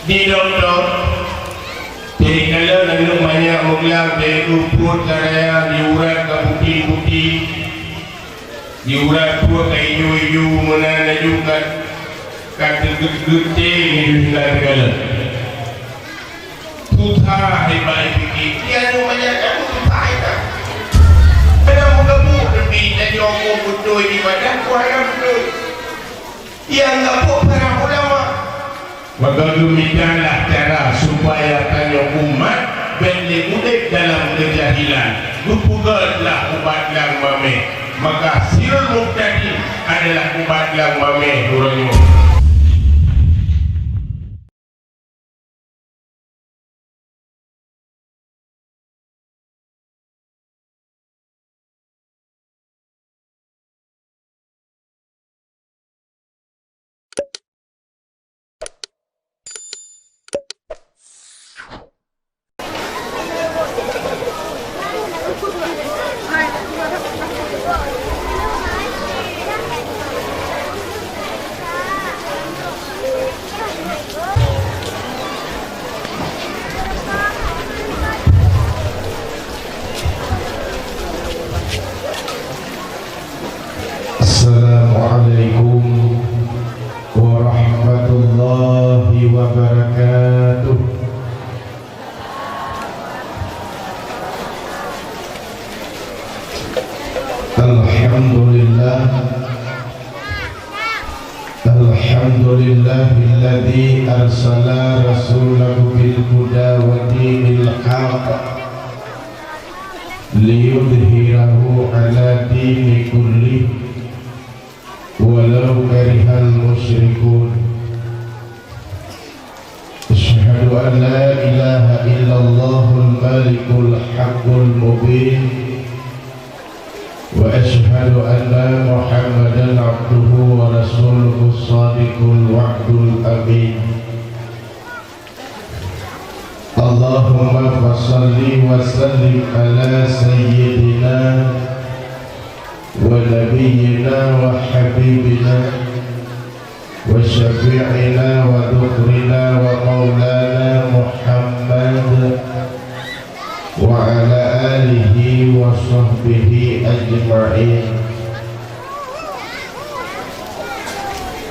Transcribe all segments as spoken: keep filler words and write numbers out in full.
Di dokto, di dalam lalu banyak meugulang di rumput karaya, di urat ka putih-putih, di urat pun ka ijo-ijo, meunan laju ka, ka teugeut-geuté ngidup hina teugalak. Tuha hebat piki, dia tu banyak kamu tuha itu. Ada muka bu lebih dari omong betul ibadah, kuayang betul. Nyang gabuk para ulama. Maka geumitanlah cara supaya tanyoe umat bék lé udép dalam keujahilan. Geupeugét lah ubat nyang mamèh. Maka sirul mubtadi adalah ubat nyang mamèh uroe nyoe. Assalamualaikum warahmatullahi wabarakatuh. Alhamdulillah. Alhamdulillahilladzi arsala rasulahu bil huda wa dinil haq liyudhhirahu ala dini kullih walau karihal musyrikun. Asyhadu an la ilaha illallahul malikul haqqul mubin. Wa asyhadu anna Muhammadan abduhu wa rasuluhu shadiqul wa'dul amin. Allahumma fasalli wa sallim ala sayyidina wa nabiyyina wa habibina wa syafi'ina wa dhukhrina wa maulana Muhammad wa ala alihi wa sahbihi ajma'in.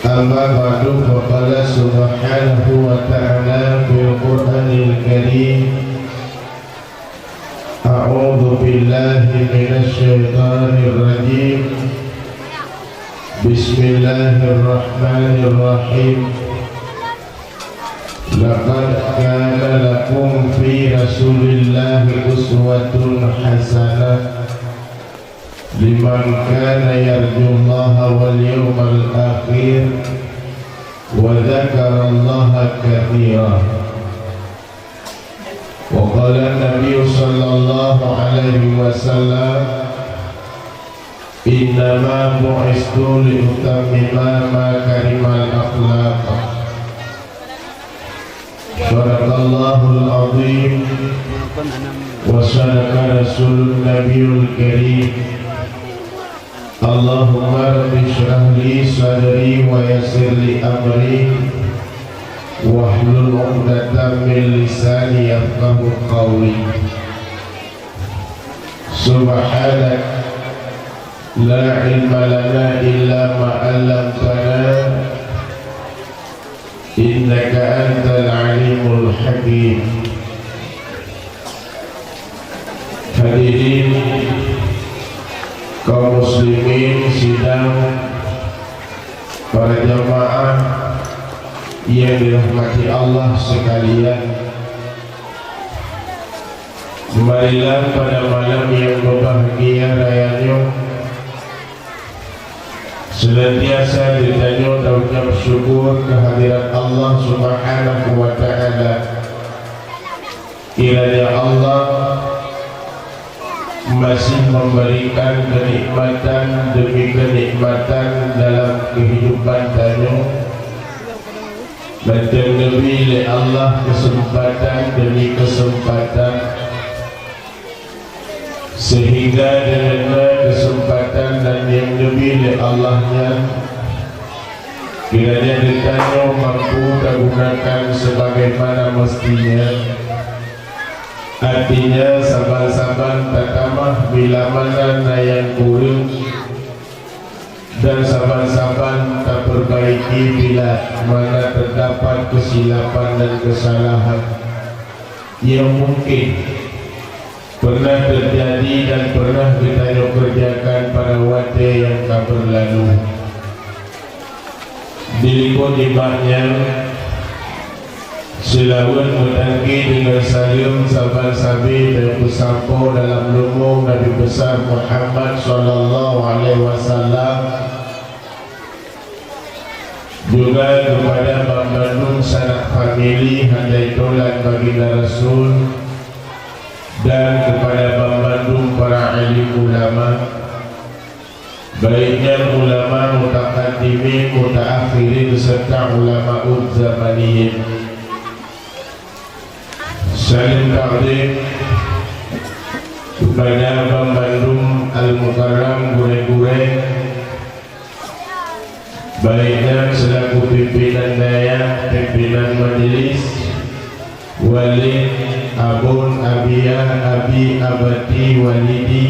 Amma ba'du, faqala subhanahu wa ta'ala fil Qur'anil Karim, a'udzu billahi minasy syaithanir rajim. Bismillahirrahmanirrahim. Laqad kana lakum fi Rasulillahi uswatun hasanah liman kana yarjullaha wal yawmal akhir wa dzakarallaha katsira. Wa qala Nabi sallallahu alaihi wasallam, "Innama bu'istu li utammima makarimal akhlaq." Shadaqallahul azim wa shadaqa rasulun nabiyul karim. Allahumma rabbi shrah li sadri wa yassir li amri wahlul 'uqdatam min lisani yafqahu qawli. Subhanak la ilma lana illa ma 'allamtana innaka antal alimul hakim. Hadirin kaum muslimin sidang, para jamaah yang dirahmati Allah sekalian, marilah pada malam yang berbahagia raya nyoe senantiasa geutanyoe taucap syukur kehadirat Allah Subhanahu wa Ta'ala. Kiranya Allah masih memberikan kenikmatan demi kenikmatan dalam kehidupan tanyoe, dan neubi lé Allah kesempatan demi kesempatan, sehingga deungon kesempatan dan nyang neubi lé Allah nyan, Kiranya geutanyoe mampu tagunakan sebagaimana mestinya, artinya saban-saban tatamah bila mana na nyang kureueng, dan saban-saban tapeurbaiki bila mana teudapat keusilapan dan keusalahan nyang mungken pernah teujadi dan pernah geutanyoe keureujakan pada watée nyang ka beurlalu. Dilikot nibak nyan, seulaweuet meutangke deungon saleuem saban sabe tapeusampoe dalam leumo Nabi Besar Muhammad sallallahu alaihi wasallam, juga keupada banmandum sanak famili hana teulat baginda Rasul, dan keupada banmandum para alim ulama, baik nyan ulama mutaqaddimin, mutaakhirin, serta ulamauz zamaniyin. Saleuem takzim keupada banmandum al-mukarram gurée-gurée, baik nyan seulaku pimpinan dayah, pimpinan majlis, walid, abon, abiah, abi, abati, walidi,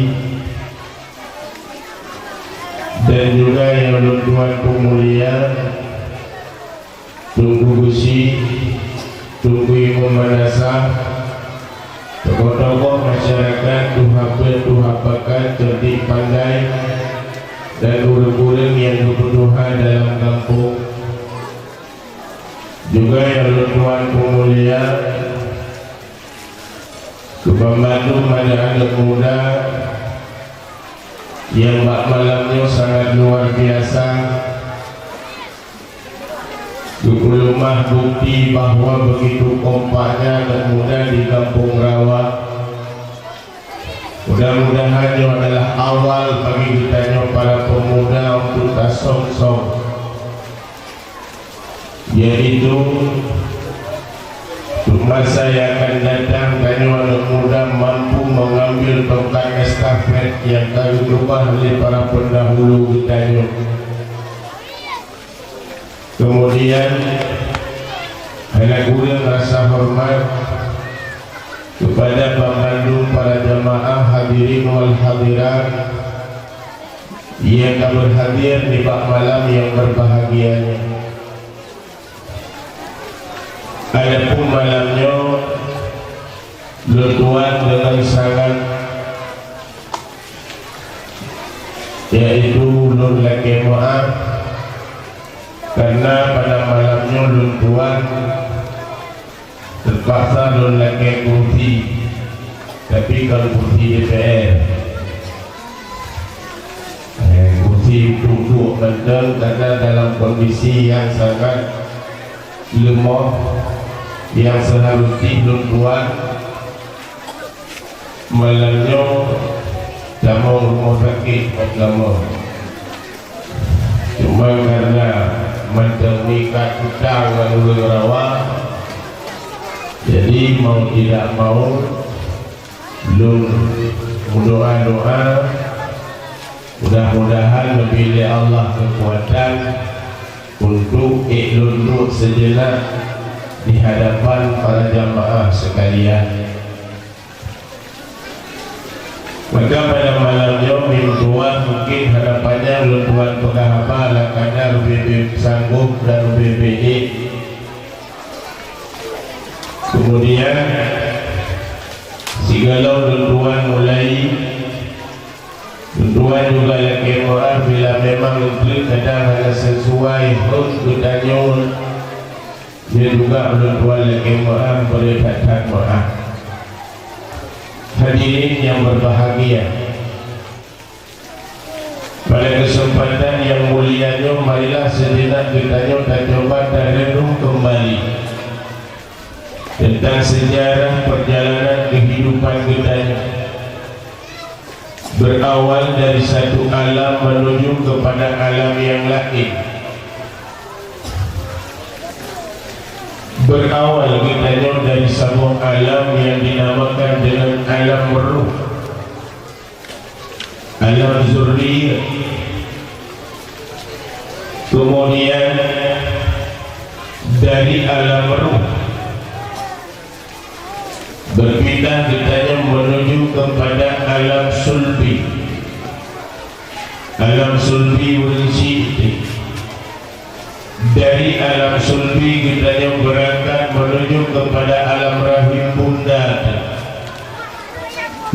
dan juga nyang lôn tuan peumulia, Teungku Geuchik, Teungku Imum Madrasah, tokoh-tokoh masyarakat, tuha peuet, tuha pakat, cerdik pandai, dan ureuëng-ureuëng nyang geupeutuha dalam gampông. Juga nyang lôn tuan peumulia, keu banmandum aneuk-aneuk muda nyang bak malam nyoe sangat luar biasa, geupeuleumah bukeuti bahwa beugitu kompaknya aneuk muda di Gampông Rawa. Mudah-mudahan nyoe adalah awal bagi geutanyoe para peumuda untuk tasong-song, yaitu untuk masa yang akan datang tanyoe aneuk muda mampu mengambil tongkat estafet yang ka geukeubah lé para pendahulu geutanyoe. Kemudian, hana kureueng rasa hormat kepada banmandum para jamaah hadirin wal hadirat nyang ka berhadir nibak malam nyang berbahagia nyoe. Adapun malam nyoe, lôn tuan deungon sangat, yaitu lôn lakée meuáh, karena pada malam nyoe lôn tuan teupaksa lôn lakée kursi, tapi kon kursi D P R. Eh, kursi duduk mantong karena dalam kondisi yang sangat leumoh, yang seharusnya lôn tuan malam nyoe tamong rumoh sakét pat lama. Cuma karena mantong meuikat utang ngon ureuëng Rawa, jadi mau tidak mau lôn meudoa-doa, mudah-mudahan neubri lé Allah keukuatan untuk ék lôn duek seujeunah di hadapan para jamaah sekalian. Maka pada malam nyoe, mim tuan mungkin hana panyang lôn tuan peugah haba, lakada ubé-bé sanggob dan ubé-bé ék. Kemudian, sigohlom lôn tuan mulai, lôn tuan juga lakée meuáh bila memang lôn treuk kadang hana sesuai hon geutanyoe. Nyoe juga ulôn tuan lakée meuáh, bri that-that meuáh. Hadirin yang berbahagia, pada kesempatan yang mulia nyoe, marilah sejenak geutanyoe tacoba tareunong keumbali teuntang sejarah perjalanan keuhidupan geutanyoe. Berawal dari satu alam menuju kepada alam yang lain. Berawal geutanyoe dari saboh alam yang dinamakan dengan alam roh, alam zurriyah. Kemudian, Dari alam roh, berpindah geutanyoe menuju kepada alam sulbi. Alam sulbi ureuëng syiek teuh. Dari alam sulbi geutanyoe beurangkat menuju kepada alam rahim bunda teuh.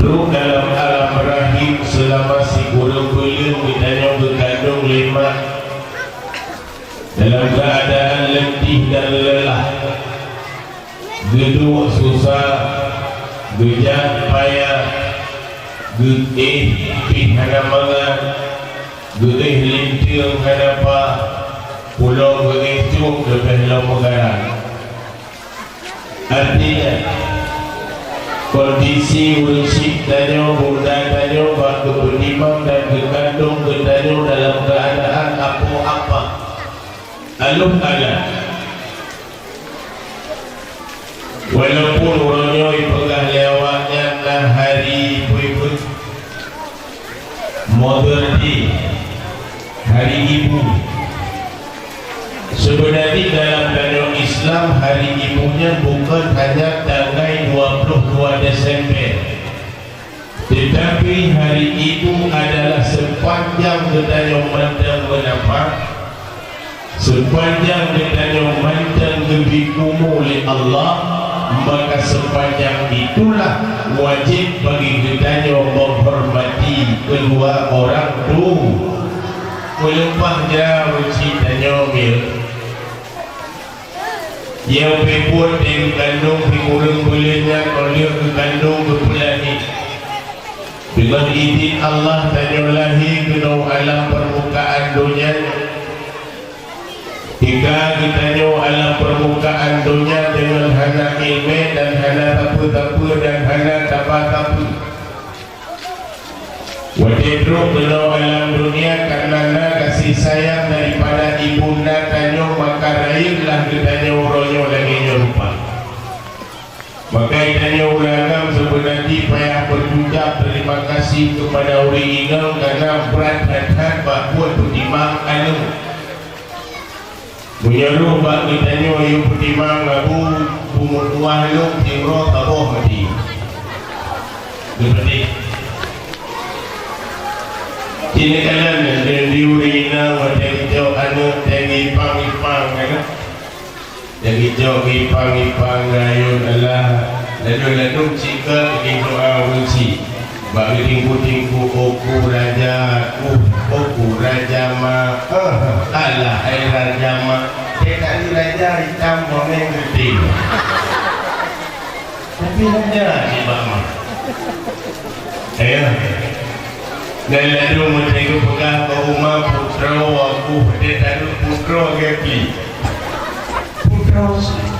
Trok dalam alam rahim seulama sikureueng buleuen geutanyoe geukandong lé mak dalam keuadaan letih dan leulah. Geuduek susah, geujak payah, geuéh pih hana mangat, geuéh linteung hana paih, pulo geuéh cok leubeh lom meugaran. Artinya, kondisi ureuëng syiek tanyoe, bunda tanyoe bak geupeutimang dan geukandong geutanyoe dalam keuadaan apoh apah. Alôh alah. Walaupun uroe nyoe ipeugah lé awaknyan na hari peue-peue, Mother Day, Hari Ibu. Sebenarnya dalam tanyoe Islam, Hari Ibu nyan bukon hanya tanggai dua puluh dua Desember. Tetapi hari Ibu adalah sepanjang geutanyoe mantong meunafah, sepanjang geutanyoe mantong geubri umu lé Allah, maka sepanjang itulah wajib bagi geutanyoe menghormati kedua orang tu. Meuleupah jauh cit tanyoe, mil. Nyang peubuet teuh geukandong sikureueng buleuen nyan óh lheueh geukandong geupeulahé. Deungon idhin Allah tanyoe lahé keunoe alam peurmukaan donya nyoe. Teuka geutanyoe alam peurmukaan donya deungon hana iéleumé dan hana sapeue-sapeue dan hana saba-sapeue. Watée trok keunoe alam dunia, kareuna na gaséh sayang daripada ibunda tanyoe, maka rayeuklah geutanyoe uroe nyoe lagée nyoe rupa. Maka tanyoe ureuëng agam seubeuna jih payah beutucap teurimong gaséh keupada ureuëng inong, kareuna brat that-that bak buet peutimang aneuëk. Meunyoe rôh bak geutanyoe yue peutimang, Abu, bumoe tuah lôn tiep uroe saboh maté. Geupeudeh. Cit neukalon di ureuëng inong watée geucok aneuëk, watée geuipang-ipang, kan? Watée geucok geuipang-ipang, rayeuk Allah, ladôm-ladôm cit ka geudoa ureuëng syiek. Bak geutingku-tingku, "Oku raja, uh, oku raja ma, eh, alah, hai raja ma." Teuka raja itam bonéng geuting. Tapi raja nibak ma. Eh, dan ladôm meuteuka peugah bak uma, "Putroe, aku peuteuka putroe geupi." Putroe sih.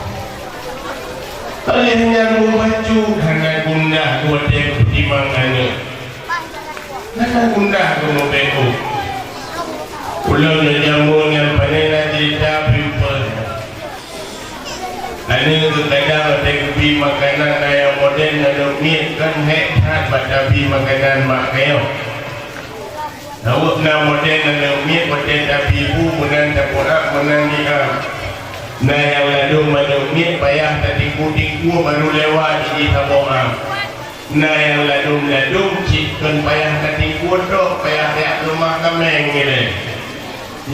Óh lheueh nyan meubacut hana gundah watée geupeutimang aneuëk. Hana gundah geumeubeuet. Ulôn nyoe jameun nyan pane na ceurita peuet. Aneuëk geugadang watée geubi makanan na nyang modern, aneuëk miet kan hék that bak tabi makanan mak kayong. Awak na modern aneuëk miet watée tabi bu meunan tapeuak meunan jiak. Na nyang ladôm aneuëk miet payah tatingku-tingku baru lewat jih saboh am. Na nyang ladôm-ladôm cit kon payah tatingku tok, payah jak keumah kaméng ilée.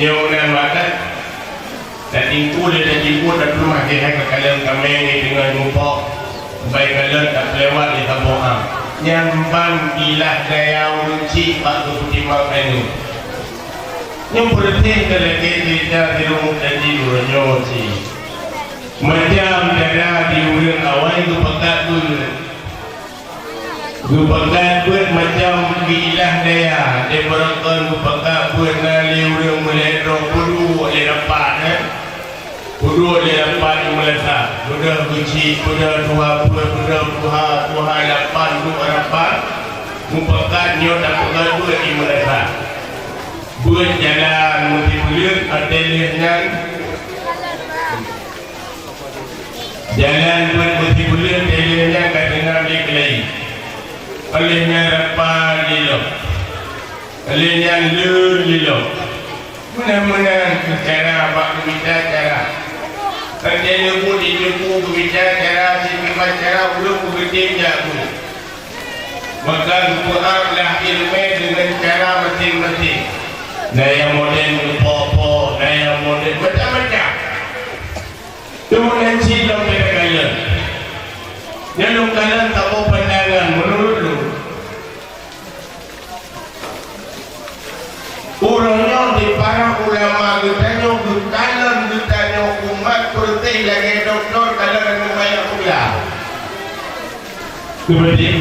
Nyoe nan makan. Tatingku lé tatingku, tapeuleueh jih hai ka kalon kaméng nyoe deungon mupok, bai kalon tapeulewat lé saboh am. Nyan ban ilah daya ureuëng syiek bak geupeutimang aneuëk. Nyoe peureuteh keu lagée ceurita sirumu tadi uroe nyoe cit. Macam dara di ureuëng awai geupakat beuet. Geupakat beuet macam geuilah daya, di barangkon geupakat beuet na lé ureuëng meulhée droe peuduek lé rapat, eh. Peuduek lé rapat di meulasa, beudôh geuchik, beudôh tuha peuet, beudôh tuha, tuha lapan, duek rapat, mupakat nyoe tapeugah beuet di meulasa. Beuet jalan meusibeuleuen, watée lheueh nyan, jalan beuet meusibeuleuen, lheueh nyan ka teungoh lé keulayi. Lheueh nyan rapat lé lom. Lheueh nyan leuen lé lom. Meunan-meunan keuh cara bak geumita cara. Watée leumo di teungku geumita cara, sikiban cara ureuëng peugeutem jak bu. Maka geupeuab lah iéleumé deungon cara maséng-maséng. Na nyang model meupo-po, na nyang model macam-macam. Teuma nan cit lom gata kalon. Nyan lôn kalon saboh pandangan meunurot lôn. Uroe nyoe di para ulama geutanyoe geukalon geutanyoe umat peureuteh lagée dokto kalon aneuk manyak meugla. Keubeudeh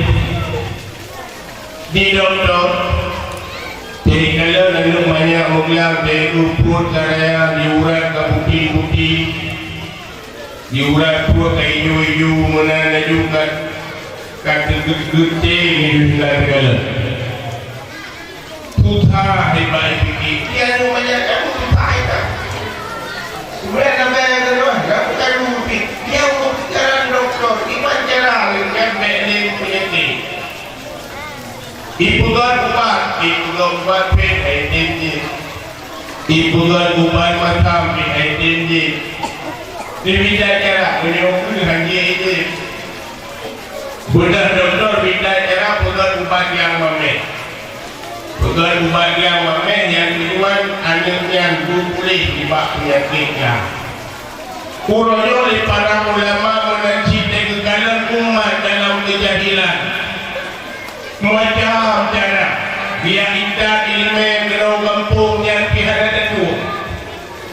di dokto, jadi kalon aneuk manyak meugla, jadi pruet ka raya, di urat ka putéh-putéh. Di urat pruet ka ijo-ijo meunan laju ka, ka teugeut-geut céng ijo hingga teukalon. Susah iba ipike, dia nyoe banyak nyang susah iba. Sebenarnya sampai yang kedua, nggak bukan mimpi. Dia bukan doktor, gimana cara dengan bek ni penyakit. Ipeugét ubat, ipeugét ubat pih hai tem jih. Ipeugét ubat matam pih hai tem jih. Dimita cara meunyoe keuh han jih ideh. Beudôh dokto mita cara peugét ubat nyang mamèh. Peugét ubat nyang mamèh nyan tujuan aneuk nyan geupuléh nibak peunyakét nyan. Uroe nyoe lé para ulama meunan cit lé geukalon umat dalam keujahilan. Macam cara, biak intat ileumèe keunoe gampông nyan pih hana tatueng.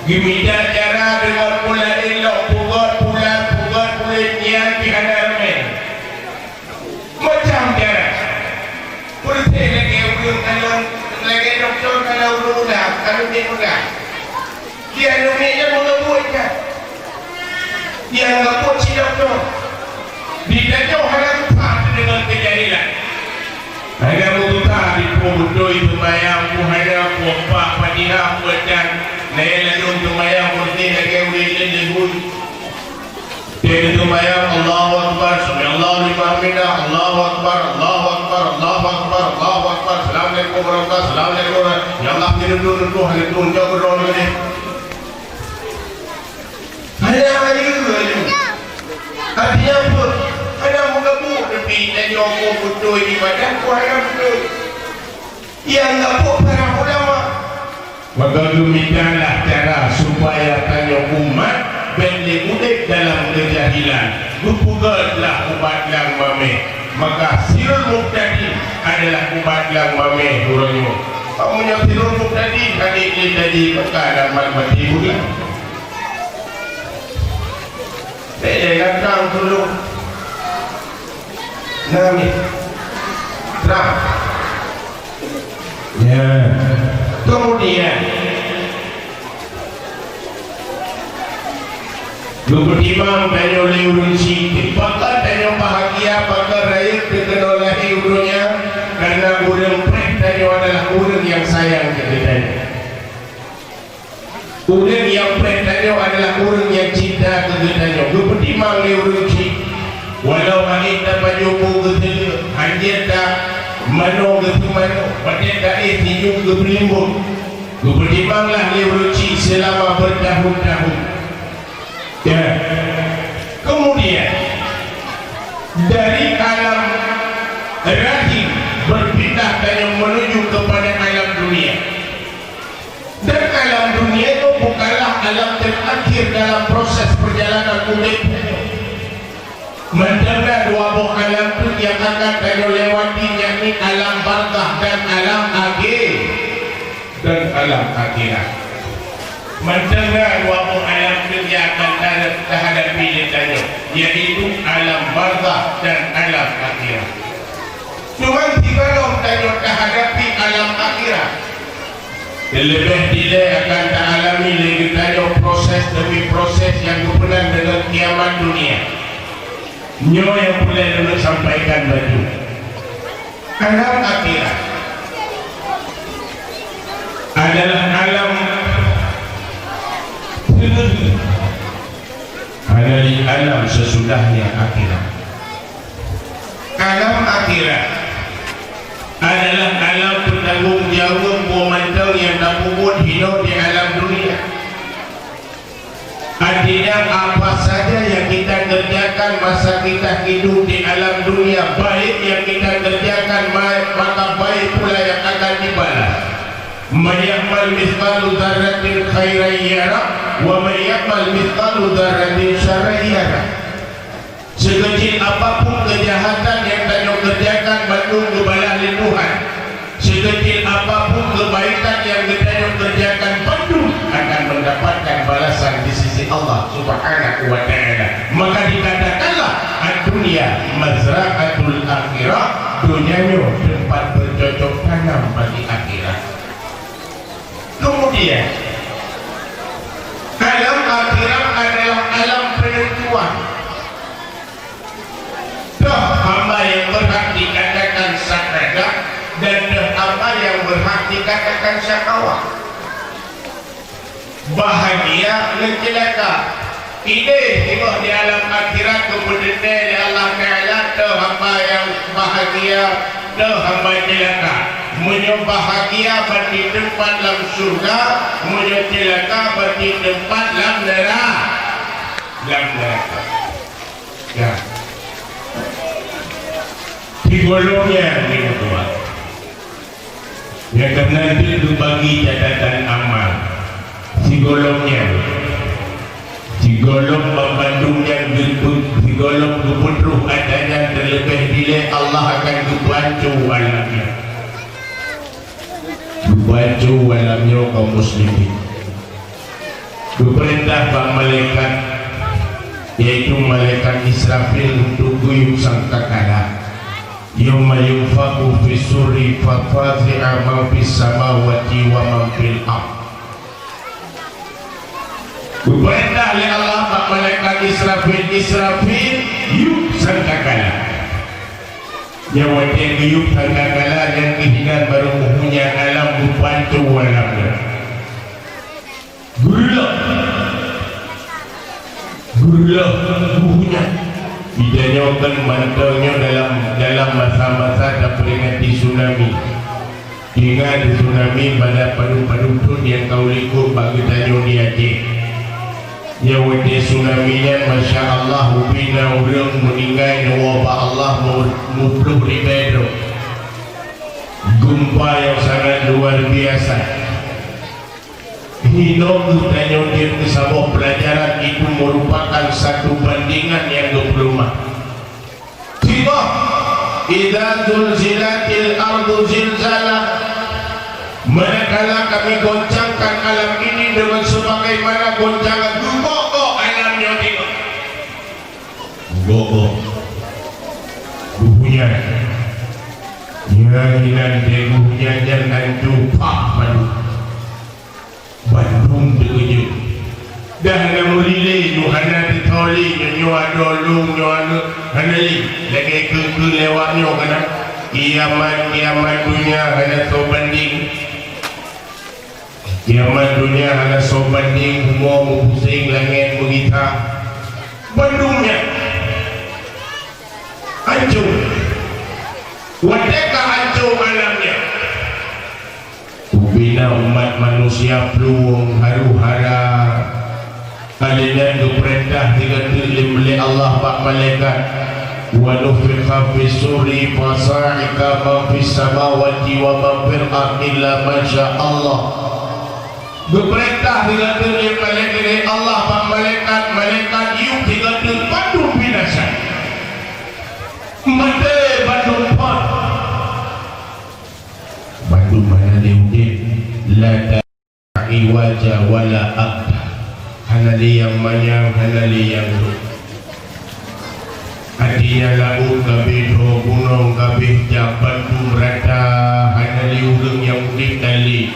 Geumita cara deungon peulaén lom, peugét pulan, peugét buleuen nyan pih hana ramè. Macam cara. Peureuteh lagèe ureueng kalon, lagèe dokto kalon ureueng muda, kalon miet muda. Di aneuk miet nyan meugabuet nyan. Nyang gabuet si dokto. Di tanyoe hana tuha deungon keujahilan. Hana tuha di peue beutôi seumayang, peue hana, peue empat Fatihah, peue can. Lagèe ladôm seumayang peureuteh lagèe ureueng laén lé bui. Lheuh seumayang, Allahu Akbar, sami'allahu liman hamidah, Allahu Akbar, Allahu Akbar, Allahu Akbar, Allahu Akbar, Assalamualaikum warahmatullahi, Assalamualaikum warahmatullahi, ya Allah, keuneuk tueng, keuneuk tueng, jaweueb droe nyoe deh. Hana rayeuk laju. Artinya peue? Hana meugabuek, tapi tanyoe peue beutôi ibadat, peue hana beutôi. Nyang gabuek para ulama. Maka geumitalah cara supaya tanyoe umat bèk lé udép dalam keujahilan. Geupeugètlah ubat nyang mamèh. Maka sirul mubtadi adalah ubat nyang mamèh uroe nyoe. Kamoe nyoe sirul mubtadi, ka lé tadi, maka amat maté bunoe. Bèk lé gatang tulông. Nah, ni. Terang. Ya. Kemudian, geupeutimang tanyoe lé ureueng syiek, pakon tanyoe bahagia, pakon rayeuk teuh keunoe lahé u donya, karena ureueng preh tanyoe adalah ureueng nyang sayang keu geutanyoe. Ureueng nyang preh tanyoe adalah ureueng nyang cinta keu geutanyoe. Geupeutimang lé ureueng chik, walau aneuk tapajoh bu geuteuleuek, hanjeuet ta manoe geuteumanoe, watèe taéh tinju geupeulimbot. Geupeutimanglah lé ureueng chik seulama beutahun-tahun. Ya. Kemudian, dari alam rahim berpindah tanyoe menuju kepada alam dunia. Dan alam dunia itu bukanlah alam terakhir dalam proses perjalanan udép. Mantong na dua boh alam tu nyang akan tanyoe lewati, yakni alam barzakh dan alam akhir, dan alam akhirat. Mantong na dua boh alam tu nyang akan ta-, tahadapi lé tanyoe, yaitu alam barzakh dan alam akhirat. Cuman sigohlom tanyoe tahadapi alam akhirat, leubeh dilèe akan taalami lé geutanyoe proses demi proses nyang geupeunan deungon kiamat dunia. Nyoe nyang peureulèe lôn sampaikan bacut. Alam akhirat adalah alam seudeuh, adalah alam seusudahnya akhirat. Alam akhirat adalah alam peutanggong jaweueb peue mantong nyang tapeubuet hinoe di alam dunia. Artinya, apa kita kerjakan masa kita hidup di alam dunia, baik yang kita kerjakan, ma-, maka baik pula yang akan dibalas. "Man ya'mal mithqala dzarratin khairan yarah, wa man ya'mal mithqala dzarratin syarran yarah." Sekecil apapun kejahatan yang tanyoe kerjakan, bandum geubalah lé Tuhan. Sekecil apapun kebaikan yang geutanyoe kerjakan, bandum akan mendapatkan balasan di sisi Allah Subhanahu wa Ta'ala. Maka dikatakanlah, "Ad-dunya mazra'atul akhirah," dunia nyoe tempat bercocok tanam bagi akhirat. Kemudian, alam akhirat adalah alam penentuan. Toh hamba yang berhak dikatakan sa'adah dan toh hamba yang berhak dikatakan syakawah. Bahagia ngon ceulaka. Idéh singoh di alam akhirat geupeuteuntèe lé Allah Ta'ala, toh hamba nyang bahagia, toh hamba ceulaka. Meunyoe bahagia, bak di teumpat lam syeuruga, meunyoe ceulaka, bak di teumpat lam neura-, lam neuraka. Ya. Sigohlom nyan, Teungku Tuan. Nyang keunan jeuet geubagi catatan amal. Sigohlom nyan. Sigohlom banmandum nyang geupeu-, sigohlom geupeutroh atra nyan, teuleubeh dilèe Allah akan geupeuhanco alam nyan. Geupeuhanco alam nyoe, kaum muslimin. Geupeurintah bak malaikat, yaitu malaikat Israfil, untuk geuyueb sangkakala. "Yauma yunfakhu fis suri fafazi'a man fis samawati wa man fil ard." Geupeurintah lé Allah bak malaikat Israfil, "Israfil, yueb sangkakala." Nyan watèe geuyueb sangkakala nyan keuh inan barô meuhunyan alam, geupanco alam nyan. Geureuloh. Geureuloh buhu nyan. Geutanyoe kan mantong nyoe dalam, dalam masa-masa taperingati tsunami. Ingat tsunami pada padum-padum thôn nyang ka u likot bak geutanyoe di Aceh. Nyan watèe tsunami nyan, masya Allah, ubé na ureueng meuninggai neuwoe bak Allah mu-, muploh ribèe droe. Gempa yang sangat luar biasa. Hinoe geutanyoe jeuet keu saboh peulajaran, itu merupakan satu bandingan nyang geupeuleumah. Tiboh, "Idza zulzilatil ardu zilzalaha." Manakala Kami goncangkan alam ini dengan sebagaimana goncangan, geugok-gok alam nyoe, tiboh. Geugok-gok. Geuyue hujan. Nyan inan deh geuyue hujan nyan hanco pah padum. Bandum teukeujot. Dah hana meuri lé, nyoe hana teutoe lé, nyoe, nyoe adoe lôn, nyoe aneuk, hana lé. Lagèe keu-keu lewat nyoe kana. Kiamat, kiamat donya hana soe banding. Kiamat donya hana soe banding, bumoe meupuseng, langèt meugita. Bandum nyan hanco. Watèe ka hanco alam nyan, ubé na umat manusia plueng, haru-hara. Kali nyan geupeurintah sigoe teuk lé, lé Allah bak malaikat, "Wa nufikha fis suri fasa'iqa man fis samawati wa man fil ard illa man sya Allah." Geupeurintah sigoe teuk lé malaikat, lé Allah bak malaikat, malaikat yueb sigoe teuk, bandum binasa. Maté bandum phon. Bandum hana lé udép, la ta'iwaja wala amta. Hana lé nyang manyang, hana lé nyang rhot. Artinya, laôt ka abéh, droe gunong ka abéh, jak bandum rata, hana lé ureueng nyang udép dan lé.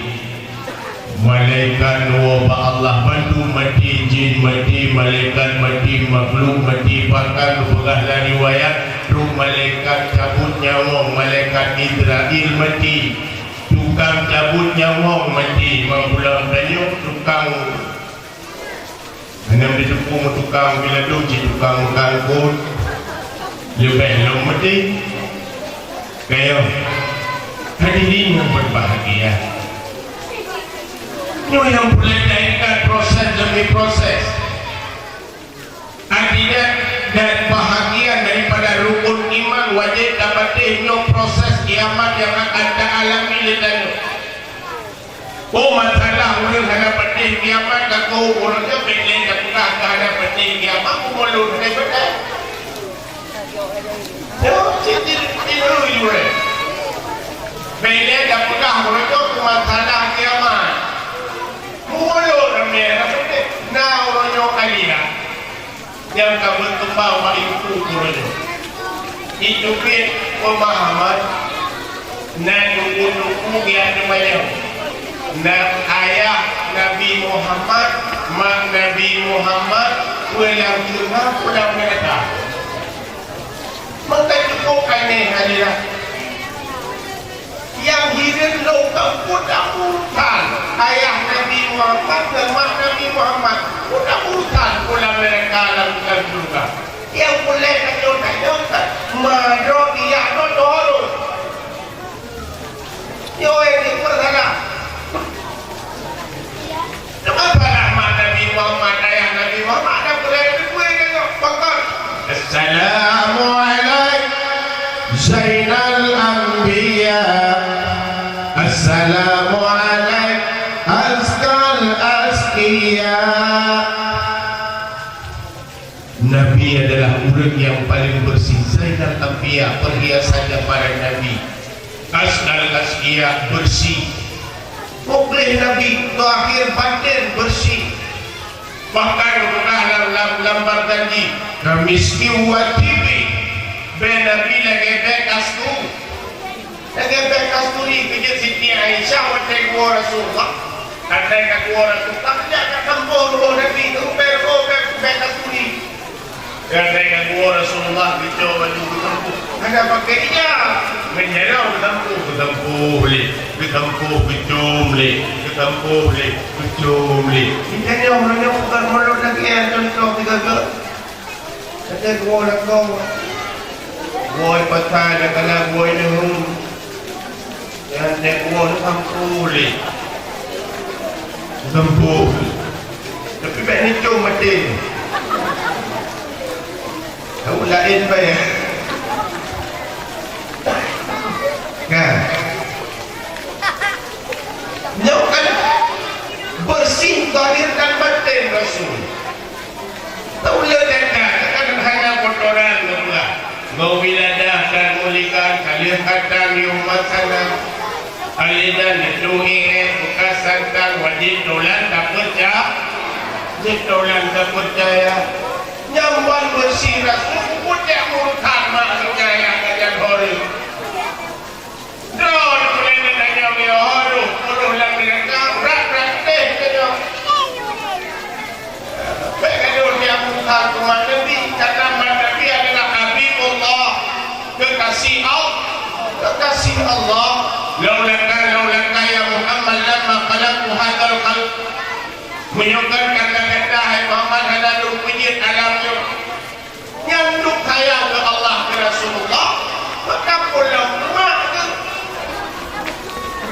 Malaikat neuwoe bak Allah, bandum maté, jin maté, malaikat maté, makhluk maté, bahkan geupeugah lam riwayat, trok malaikat cabot nyawöng, malaikat Izrail maté. Tukang cabot nyawöng maté, meupulang tanyoe tukang. Hana meuteupeu meutukang bila dum cit tukang meuangkot. Leubeh lom maté. Kayöh. Hadirin yang berbahagia. Nyoe nyang peureulèe taingat proses demi proses. Arti Dan bahagian daripada rukun iman wajéb tapatéh nyoe proses kiamat nyang akan taalami lé tanyoe. Oh, masalah ureuëng hana patéh kiamat, ka keu ureuëng nyan bèk lé tapeugah ka hana patéh kiamat, bumoe lôn hana patéh. Nyoe cit di, di ureuëng jurée. Bèk lé tapeugah ureuëng nyoe keu masalah kiamat. Bumoe lôn ramé hana patéh. Na ureuëng nyoe alira. Nyang ka beukeumbang bak ibu gurée. Iteubiet peumahaman na duku-duku nyang teumanyong. Na ayah Nabi Muhammad, mak Nabi Muhammad, peue lam syeuruga, peue lam neuraka. Maka cukup aneh hadirat. Nyang hireuen lôn ka peue urusan ayah Nabi Muhammad ngon mak Nabi Muhammad. Peue urusan pulang neuraka lam syeuruga. Nyang peureulèe tanyoe-tanyoe kan madrot ijak nyoe teuharus. Nyoe nyang dipeursalah. Teuma salah mak Nabi Muhammad, ayah Nabi Muhammad, dan peue nyang dipeue nyoe? Pakon? Assalamualaikum Zainal Anbiya. Assalamualaikum Azkal Azkiya. Nabi adalah ureuëng nyang paleng beureusi, Zainal Anbiya, perhiasannya para nabi. Azkal Azkiya, beureusi. Mukhleh Nabi, zahir baten beureusi. Bahkan geupeugah lam, lam, lam bab janji, "Kamiskin wa tibi." Bèe Nabi lagèe bèe kasturi. Lagèe bèe kasturi keu jeuet Siti Aisyah watèe geuwoe Rasulullah. Watèe ka geuwoe Rasulullah, jak ka tampôh reuôh Nabi, teubèe reuôh bèe, bèe kasturi. Watèe ka geuwoe Rasulullah, geucok baju geusampôh. Hana pakai ijab. Meunyoe geusampôh, geusampôh lé, geusampôh geucom lé, geusampôh lé, geucom lé. Geutanyoe meunyoe bukan mulod lagèe nyan, contoh sigaga. Watèe geuwoe lakoe, woe pasai, dak kana woe neuheun. Nyan watèe geuwoe neusampôh lé. Neusampôh. Tapi bèk neucom maté. Tahu laén bae. Kan? Nyoe kan beureusi zahir dan baten Rasul. Tauleue teuka, teuka hana kotoran geupeugah. Geuwiladah dan mulikan, ka lheueh katan yum masana. Alidan itu ingat bekas santan wajib tolan tak percaya. Jitolan tak percaya. Nyamban beureusi Rasul, putéh murtad mak percaya kajan hori. Droe teupeuleueh neutanyong, "Ya Allah, puluh lam neuraka, brat-brat teuh," geutanyong. Bèk gadôh tiap muka teuma Nabi, karena Nabi adalah Habibullah, kekasih Allah, kekasih Allah. "Laulaka, laulaka ya Muhammad, lamma khalaqtu hadzal khalq." Meunyoe kon karena gata, hai Muhammad, hana lôn peujeuet alam nyoe. Nyan duek sayang keu Allah, keu Rasulullah, maka pulang umat tu.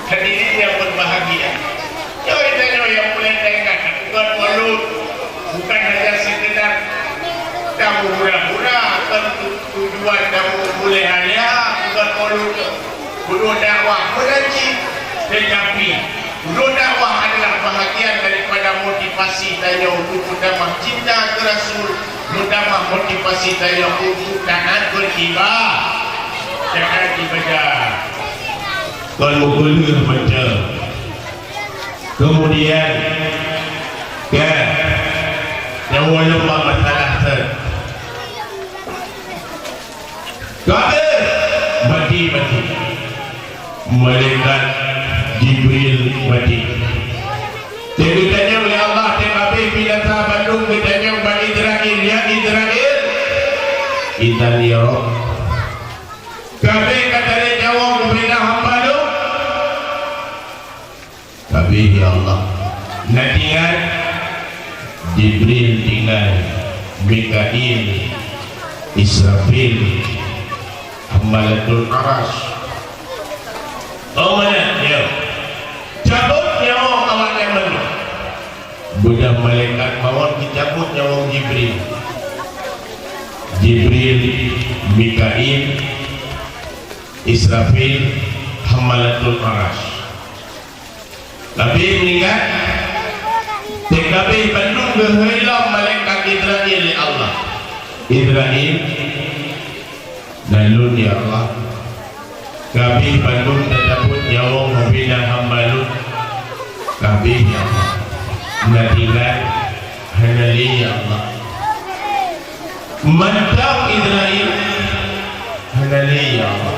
Hadirin yang berbahagia, nyoe tanyoe nyang peureulèe taingat, bukan maulud, bukan hanya sekedar tamu hura-hura, kan tu-, tujuan tamu boleh alih, bukan maulud tu. Guru dakwah mengaji, tetapi guru dakwah adalah bahagian daripada motivasi tanyoe untuk meutamah cinta keu Rasul, meutamah motivasi tanyoe untuk taat beribadah, taat ibadah. Kon meukeuleuh macam. Kemudian, ya, nyang wayang masalah tu. Ka habéh, mati, mati. Malaikat Jibril mati. Teuk geutanyong lé Allah, teuk habéh binasa bandum, geutanyong bak Izrail, "Ya Izrail, idzan ya Rabb." Ka habéh ka tarek nyawa keupada hamba lôn. Tapi, ya Allah, na tinggai, Jibril tinggai, Mikail, Israfil, Hamalatul Arasy. Oh, mana? Ya. Cabot nyawa awak nyan mandum. Beudôh malaikat mawöt jicabot nyawa Jibril. Jibril, Mikail, Israfil, Hamalatul Arasy. Tapi meuninggai, teuk kabeh bandum geuhôi lom malaikat Israfil lé Allah. Israfil, dan lôn ya Allah. Kabeh bandum teucabut nyawöng ubé na hamba lôn. Kabeh ya Allah. Na tinggai, hana lé ya Allah. Mantong Israfil, hana lé ya Allah.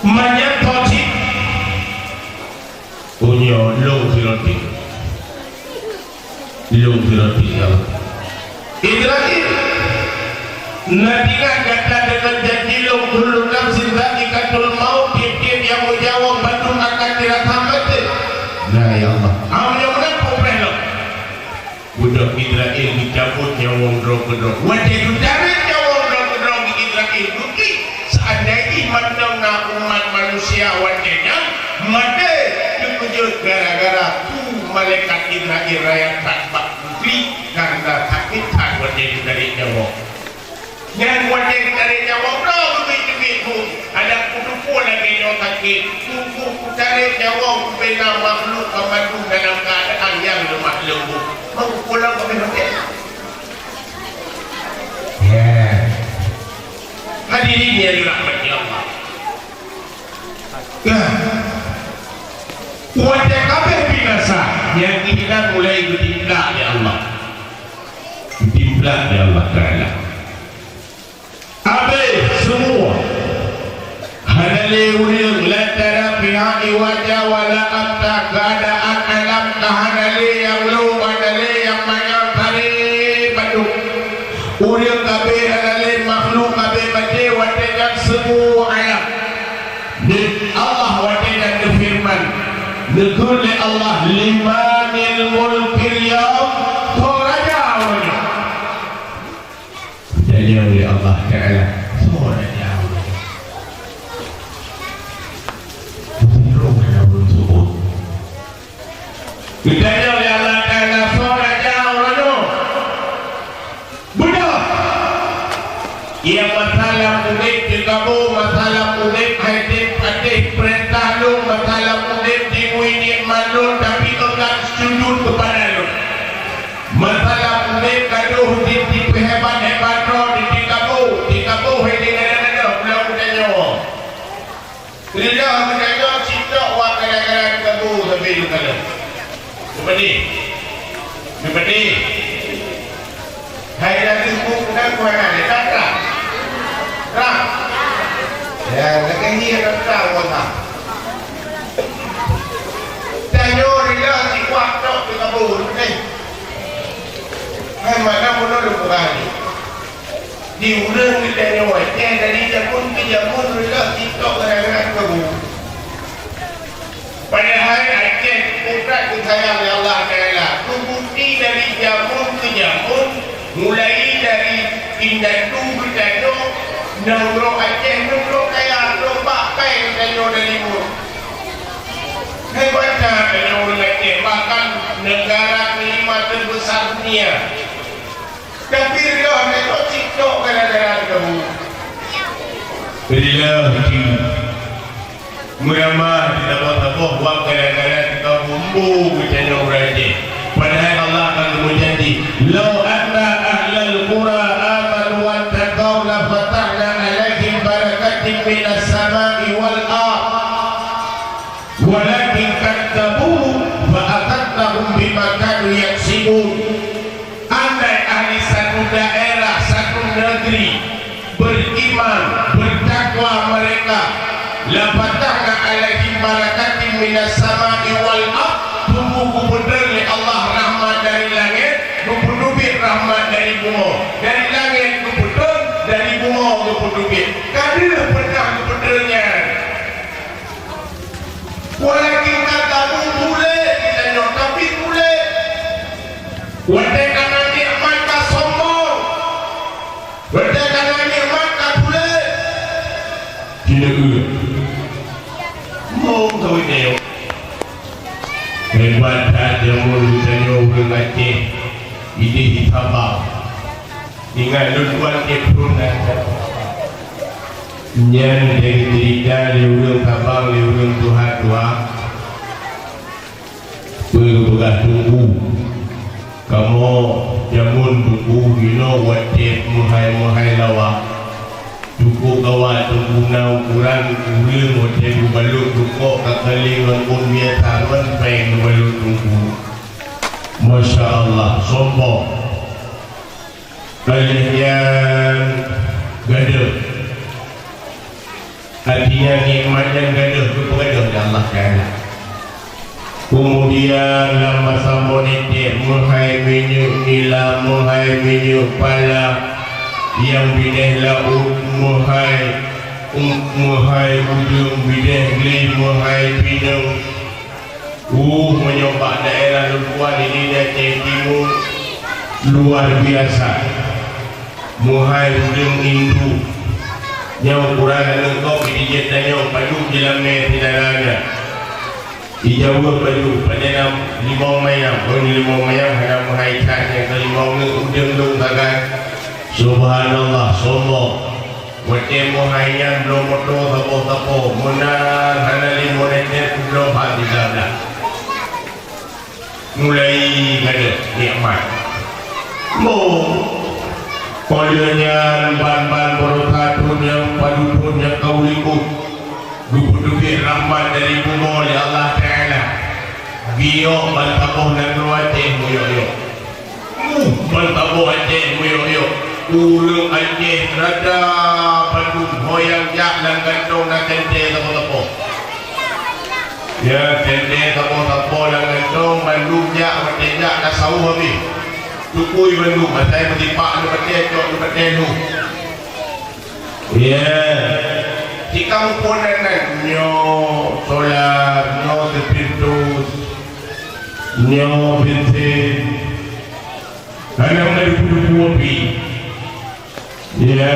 Meunyoe po cit, uroe nyoe lôn sidroe pih. Lôn sidroe pih ya Allah. Israfil, na tinggai gata deungon janji lôn, kullu nafsin dzaiqatul maut, tiep-tiep nyang meujawöng bandum akan dirasa maté. Na ya Allah. Am nyang meunan peue preh lom. Beudôh Israfil geucabut nyawöng droe keudroe. Watèe geutarek nyawöng droe keudroe geuh Israfil, geuklik, seandai jih mantong na umat manusia watèe nyan maté teukeujot gara-gara peue malaikat Israfil rayeuk that bak geuklik, karena sakét that watèe geutarek nyawöng. Nyan watèe geutarek nyawöng droe geubit-geubit bu, adak kuteupue lagèe nyoe sakét, tuboh kutarek nyawöng ubé na makhluk banmandum dalam keuadaan nyang leumah leumbot. Meukeupue lom keubiet-biet. Ya. Hadirin nyang dirahmati Allah. Nah, watèe kabeh binasa, nyang inan mulai geutimplak lé Allah. Geutimplak lé Allah Taala. Abéh seumua. Hana lé ureueng, la tara fiha iwaja wala amta, keuadaan alam ka hana lé nyang lom, hana lé nyang manyang, tarek bandum. Ureueng kabeh hana lé, makhluk kabeh maté, watèe nyan seumua alam. Di Allah watèe nyan geufeureuman, neukheun lé Allah, "Limanil mulkul yaum?" Soe raja uroe nyoe? Geutanyong lé Allah Taala, "Soe raja uroe nyoe?" Sidroe hana ureueng seubut. Geutanyong lé Allah Taala, "Soe raja uroe nyoe?" Beudôh! Nyang masa lam udép teukabu, masa lam udép hai tem patéh peurintah lôn, masa lam udép jingui nikmat lôn, tapi enggan sujud keupada lôn. Masa lam udép gadôh jih jipeuhebat-hebat droe, jiteukabu, teukabu hai deungon aneuk lôn geutanyoe. Rila meutanyoe cit tok wak kadang-kadang teukabu sabe lôn kalon. Neupeudeh. Neupeudeh. Hai lagèe buet na kuana lé, ka trang? Trang? Ya, lagèe nyan ka trang, wah. Tanyoe rila sikwak tok teukabu, neupeudeh. Hai mana bunoe lôn peugah nyoe. Di ureueng geutanyoe watèe dari jameun keu jameun reuloh cit tok gara-gara teukabu. Padahai Aceh teupeugah geusayang lé Allah Taala. Teubukti dari jameun keu jameun, mulai dari indatu geutanyoe, nanggroe Aceh nanggroe kaya, nanggroe bak pai geutanyoe dari buet. Hebat that tanyoe ureueng Aceh, bahkan negara kelima terbesar dunia. Tapi reuloh meutot cit tok gara-gara teukabu. Reuloh cit. Meuramah di saboh-saboh wak gara-gara teukabu, embu geutanyoe ureueng Aceh. Padahai Allah ka geumeujanji, "Lau anna ahlal qura amanu wattaqau lafatahna 'alaihim barakatim minas sama'i wal ardh." Walakin kadzabu fa akhadnahum bima kanu yaksibun. Andai ahli satu daerah, satu negeri beriman, bertakwa mereka, la fatahna 'alaihim barakatim minas sama'i wal ardh, sungguh geupeutreun lé Allah rahmat dari langét, geupeuteubiet rahmat dari bumoe, dari langét geupeutreun, dari bumoe geupeuteubiet. Ka deuh peunah geupeutreun nyan. Walakin kadzabu, puléh geutanyoe, tapi puléh. Watèe ka na nikmat ka sombong. Watèe ka na nikmat ka puléh. Tidak. Mong kawin nyoe. Hebat that jameun geutanyoe ureueng Aceh. Idéh di Sabang. Ingat lôn tuan tiep thon na. Nyan dari cerita lé ureueng Sabang, lé ureueng tuha-tuha. Peue geupeugah Teungku? Kamoe jameun Teungku, inoe watèe meuhai-meuhai lawa. Cukup gawat Teungku, na ukuran ureueng watèe geubalot rukok ka kaleng ngon ôn biasa, ngon pèng geubalot Teungku. Masya Allah, sombong. Ka lheueh nyan gadôh. Artinya nikmat nyang gadôh geupeugadôh lé Allah Taala. Kemudian lam masa monetek meuhai minyeuk nila, meuhai minyeuk pala, nyang bideh laôt meuhai, meuhai udeueng bideh glé, meuhai pineung. Uh, meunyoe bak daerah lôn tuan ini di Aceh Timu, luar biasa. Meuhai udeueng induk. Nyoe ukuran aneuk gob di jeuet tanyong padub jilamé syedara nyan. Ijaweueb padub, padub na limong mayam. Oh, limong mayam hana meuhai that, nyang keulimong ni udeueng lôn sagai. Subhanallah, sombong. Watèe meuhai nyan bloe moto saboh-saboh, meunan hana lé monetek peubloe that di dalam. Mulai gadôh nikmat. Mo, óh lheueh nyan ban-ban baroesa thon nyang padub thon nyang ka u likot, geupeuteubiet rahmat dari bumoe lé Allah Taala. Giyok ban saboh nanggroe Aceh meuyok-yok. Uh, ban saboh Aceh meuyok-yok. Ureueng Aceh rata bandum, ho nyang jak lam kantong na teuntèe sapo-sapo. Ya, teuntèe sapo-sapo lam kantong, bandum jak, watèe jak tasawuf habéh. Tukui bandum, asai meusipak leubatèe, cok leubatèe lhôh. Ya. Cit ka muphom nan-nan, nyoe solar, nyoe spiritus, nyoe bensin. Kadang ka dubu-dubu api. Ya,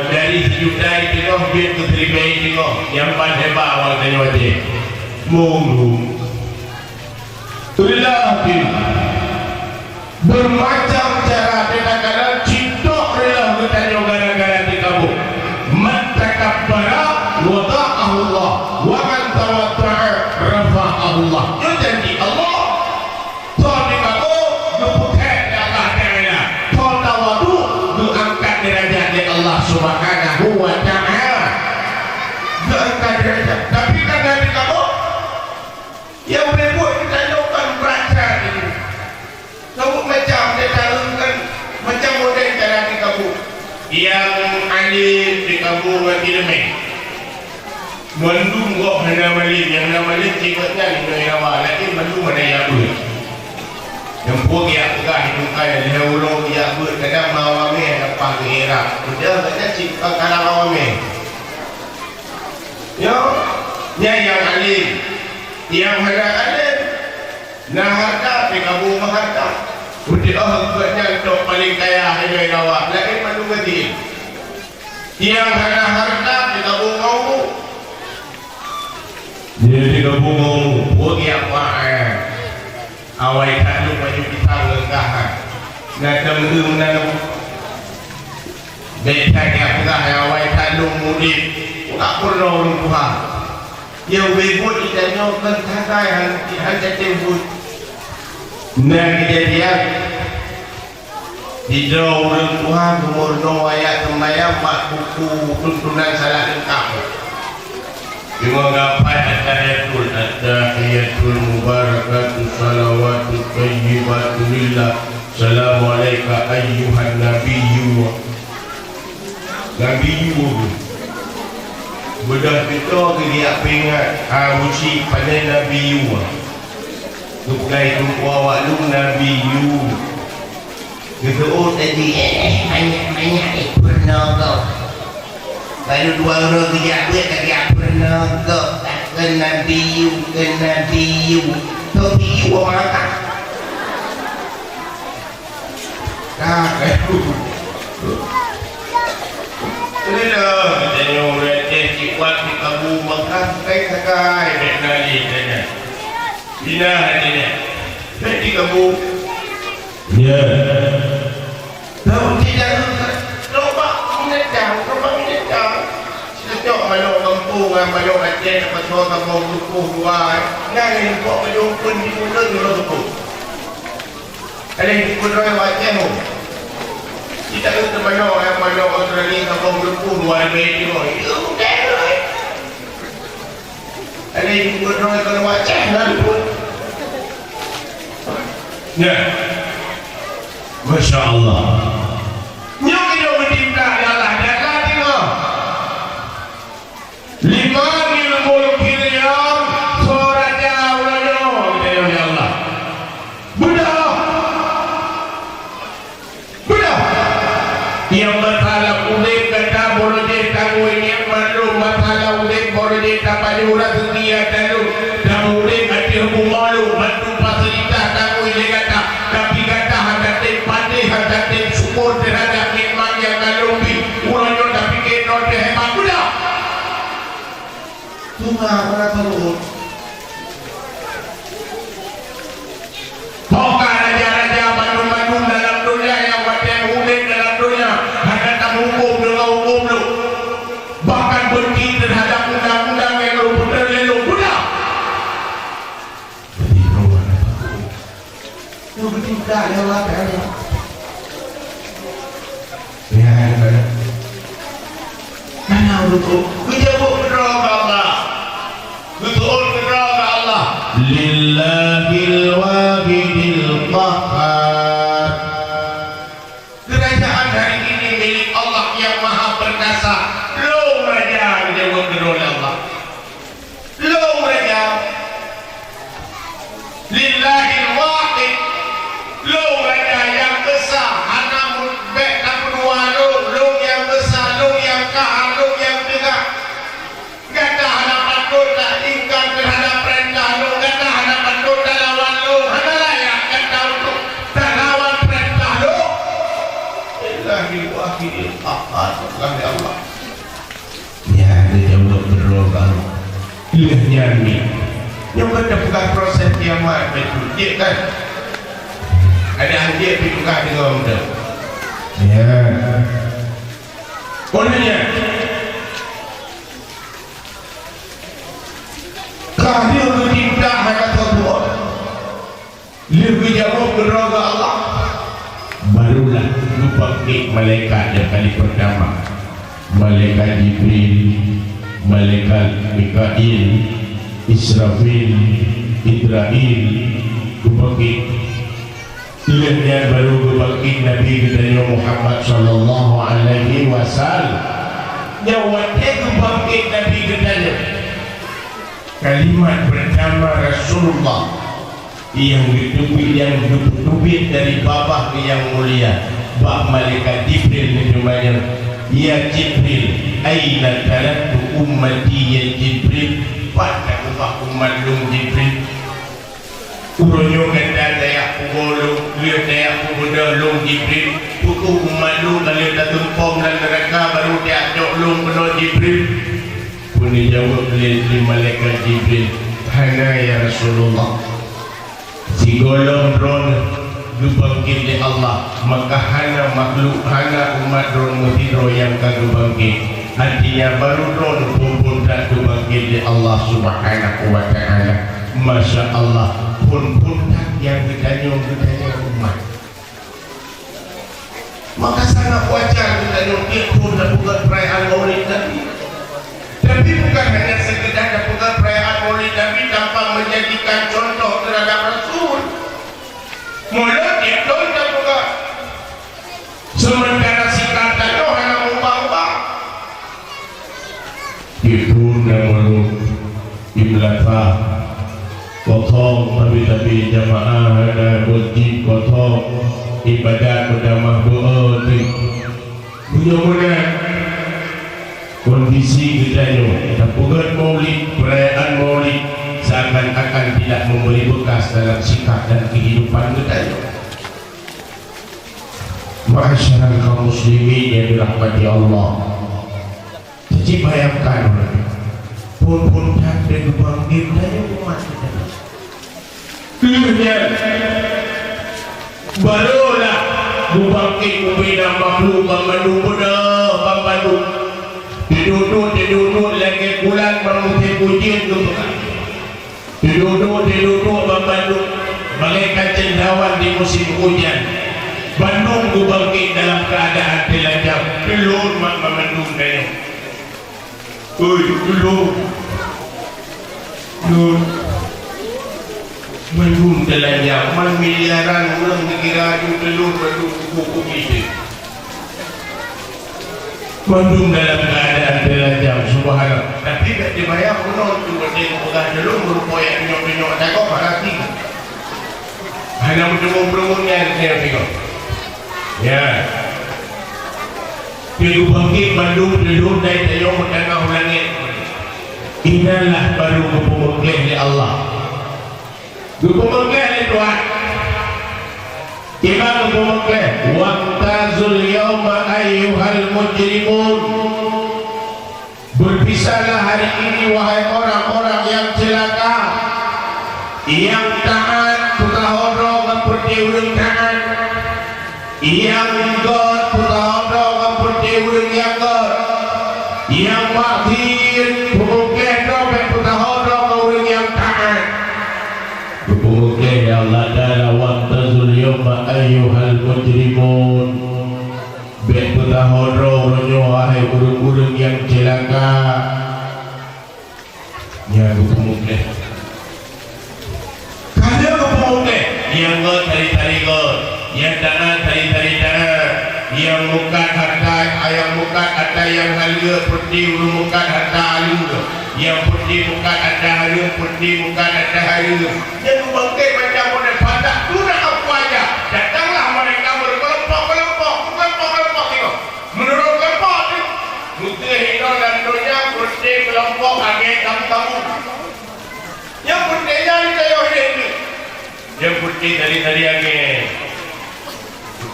dari sijuta teungoh jeuet keu siribèe teungoh, nyang ban hebat awak tanyoe Aceh. Munggu. Itulah, beumacam cara teuka kalon cit tok reuloh geutanyoe gara-gara teukabu. Man takabbara wada'ahullah, wa man tawadda'a rafa'ahullah. Nyoe janji Allah. Soe teukabu, geupeugèt lé Allah Taala. Soe tawadu, geuangkat deurajat lé Allah Subhanahu wa Taala. Geuangkat deurajat. Tapi karena teukabu, nyang beureubuet geutanyoe kon brat that. Saboh macam teuka lôn kan, macam model cara teukabu. Nyang alim teukabu ngon ileumèe. Mandum gob hana malem, nyang na malem cit gobnyan inoe rawa, laén mandum hana jak beuet. Nyang peue geujak peugah itu kan, lhèe uroe geujak beuet, kadang ma awamèe hana paih geuirab. Padahai gobnyan cit ka karab awamèe. Nyoe, nyan nyang alim. Nyang hana alim, na hareuta, teukabu meuhareuta. Beutôi, oh, gobnyan tok paleng kaya inoe rawa, laén mandum gaki. Nyang hana hareuta, teukabu ngon umu. Jadi teukabu ngon umu, peue geujak paih, eh. Awai that lôn baju pisang leungkah, ha. Na teumeung na lôn. Bèk that jak peugah, awai that lôn udép. Ka peurunoe ureueng tuha. Nyang ubé buet geutanyoe kon sagai han, han teuntèe buet. Na keujadian. Sidroe ureueng tuha geumeurunoe ayat seumayang bak buku tuntunan salat leungkab. Deungon gapai at-tahiyatul, at-tahiyatul mubarakatuh shalawatut thayyibatu lillah. Salamu alaika ayyuhan nabiyyu. Nabiyyu. Beudôh teuto geujak peuingat, ha, buci, pane nabiyyu. Geupeugah teungku awak lôn nabiyyu. Geuseuôt laju, "Eh, manyak-manyak, eh, peurunoe gob." Baru dua uroe geujak beuet lagèe peurunoe gob, takheun nabiyyu, kheun nabiyyu. Toh biyyu awak makan. Ka, ka. Lheuh, geutanyoe ureueng Aceh cit wat teukabu maka sakai-sakai bèk na lé geutanyoe. Pinah lagèe nyan. Bèk teukabu. Ya. Lom tidak, coba binatang, coba binatang. Cocok manok gampông ngon manok Aceh, pasoe gampông lukoh dua. Nyan yang buat baju pun di mulut dulu tu. Ada yang ikut orang Aceh tu. Kita tu manok, eh, manok Australia gampông lukoh dua ribu dua. Itu bukan, eh. Ada yang ikut orang kalau Aceh lah tu. Ya. Masya Allah. Nyoe keuneuk meucinta ya Allah, dan lah tengok. Limanil mulkil yaum, soe raja uroe nyoe, ya Allah. Beudôh. Beudôh. Nyang masalah udeb gata, boro jih tangui, nyang mandum masalah udeb, boro jih tapajoh raseuki gata lom. Dan udeb ateueh bumoe lom, mandum fasilitas tangui lé gata. Tapi gata hana tem padé, hana tem syukur teuhadap nikmat nyang ka lôn bri. Uroe nyoe tapike droe teuh hebat. Beudôh. Tuhan, hana teuôt. Ho ka raja-raja bandum-bandum dalam donya nyang watée udeb dalam donya hana tamuphom deungon huköm lôn. Bahkan beunci teuhadap undang-undang nyang lôn peutreun lé lôn. Beudôh. Jadi, droe hana teuôt. Nyoe geutingkat lé Allah Taala. Ya, ya, ya. Mana ureueng tu? Geujaweueb keudroe keu Allah. Geuteuôt keudroe keu Allah. Lillahil wahidil qahhar. Kerajaan hari ini milik Allah yang Maha Perkasa. Lôn raja, geujaweueb keudroe lé Allah. Lôn raja. Lillahil wahid. Lôn raja nyang esa, hana mu-, bék tapeudua lôn. Lôn nyang esa, lôn nyang kaha, lôn nyang teuga. Gata hana patôt taingkar teuhadap peurintah lôn, gata hana patôt talawan lôn, hana layak gata untuk talawan peurintah lôn. Lillahil wahidil qahhar, ya Allah. Ya, geujaweueb keudroe keu Allah. Lheueh nyan mi. Nyoe kan tapeugah proses kiamat beutôi, jeuet kan? Ada hanjeuet pih peugah deungon muda. Ya. Oleh nyan, ka lheueh geutindak hana teubuet. Lheueh geujaweueb keudroe keu Allah, barulah geubangkét malaikat nyang kali peurtama. Malaikat Jibril, malaikat Mikail, Israfil, Idrail geubangkét. Lheueh nyan baru geubangkét Nabi geutanyoe Muhammad sallallahu alaihi wasallam. Nyang watée geubangkét Nabi geutanyoe, kalimat peurtama Rasulullah nyang geuteubiet, nyang geuteubiet dari babah nyang mulia bak malaikat Jibril nyoe teuma nyan, "Ya Jibril, aina taraktu ummati ya Jibril?" Pat takeubah umat lôn Jibril? Uroe nyoe gata tajak peuboh lôn, lheueh tajak peubeudôh lôn Jibril. Peue umat lôn ka lheueh tatumpom lam neuraka baru tajak cok lôn keunoe Jibril? Peue neujaweueb lé, lé malaikat Jibril, "Hana ya Rasulullah. Sigohlom droeneuh geubangkét lé Allah, maka hana makhluk, hana umat droeneuh sidroe nyang ka geubangkét. Artinya, baru droeneuh phon-phon that geubangkét lé Allah Subhanahu wa Ta'ala." Masya Allah, phon-phon that nyang geutanyoe, geutanyoe umat. Maka sangat wajar geutanyoe tiep phon tapeugah perayaan Maulid Nabi. Tapi bukan hanya sekedar tapeugah perayaan Maulid Nabi tanpa menjadikan contoh terhadap Rasul. Mulod tiep thon tapeugah. Sementara sikap tanyoe hana ubah-ubah. Itu nama lu imlata. Kosong, tapi-tapi jamaah hana masjid kosong. Ibadat beudamah beu-o teuh. Meunyoe meunan kondisi geutanyoe, tapeugét Maulid, perayaan Maulid seakan-akan tidak memberi bekas dalam sikap dan kehidupan geutanyoe. Ma'asyiral kaum muslimin yang dirahmati Allah. Cit bayangkan, phon-phon that geubangkét tanyoe umat geutanyoe. Lheueh nyan, barulah Geubangkét ubé na makhluk banmandum beudôh banmandum. Teuduek-duek, teuduek-duek lagèe bulan bak musém ujeuen geupeugah. Teuduek-duek, teuduek-duek banmandum, bagèe ka cendawan di musém ujan. Bandum geubangkét dalam keuadaan teulanjang, teulon mak banmandum tanyoe. Oi, teulon. Teulon. Bandum teulanjang, man miliaran ureueng neugara ju teulon bandum kubu-kubu. Bandum dalam keuadaan teulanjang, subhanallah. Tapi bèk jibayang meunan tu, watèe geupeugah teulon, meurumpok jak tunyok-tunyok takot hana hati. Hana meuteumé peureumeun nyan, nyan tengok. Ya. Geubangkét bandum teulon dai tayong meutanah u langèt. Inilah baru geupeumeuklèh lé Allah. Geupeumeuklèh lé Tuhan. Kiban geupeumeuklèh, "Wamtazul yauma ayyuhal mujrimun." Berpisahlah hari ini, wahai orang-orang yang celaka, nyang taát, peutaho droe ngon peureute ureueng taát, nyang gèt, peutaho droe ngon peureute ureueng nyang gèt, nyang maksiet, peumeuklèh droe bèk peutaho droe ngon ureueng nyang taát. Geupeumeuklèh lé Allah Taala, "Wamtazul yauma ayyuhal mujrimun." Bèk peutaho droe uroe nyoe, wahai ureueng-ureueng nyang ceulaka. Nyan geupeumeuklèh. Ka lheueh geupeumeuklèh, nyang gèt tari-tari gèt, nyang taát tari-tari taát, nyang meukat atra, nyang meukat atra nyang haleue, peureute ureueng meukat atra haleue, nyang peureute meukat atra haleue, peureute meukat atra haleue. Nyan geubangkét macam model, "Fatahtuna afwaja." Datanglah mereka berkelompok-kelompok, berkelompok-kelompok tengok. Meunurot kelompok tu, meuteuhinoe lam donya peureute kelompok lagèe tabu-tabu. Nyang peureute nyan tayôh lé tu. Nyang peureute tari-tari lagèe.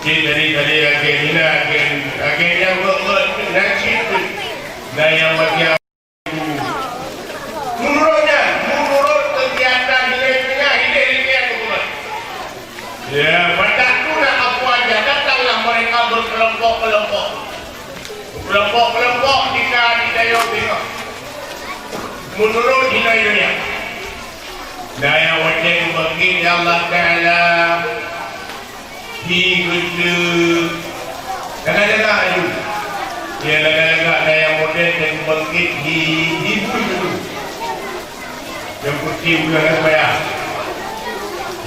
Peureute tari-tari lagèe, na lagèe, lagèe nyang gèt-gèt tu, na cit tu. Na nyang bagian Meunurot nyan, meunurot keugiatan nilai teungoh, nilai-nilai huköman. Ya, fatahtuna afwaja, datanglah mereka berkelompok-kelompok. Kelompok-kelompok tika di dayah teungoh. Meunurot nilai dunia. Dayah watèe geubangkét lé Allah Taala. Hi geuteu. Lagak-lagak aju. Ya, lagak-lagak dayah modern dan bangkit hi, hi bui geuteu. Nyang putih udah dah payah.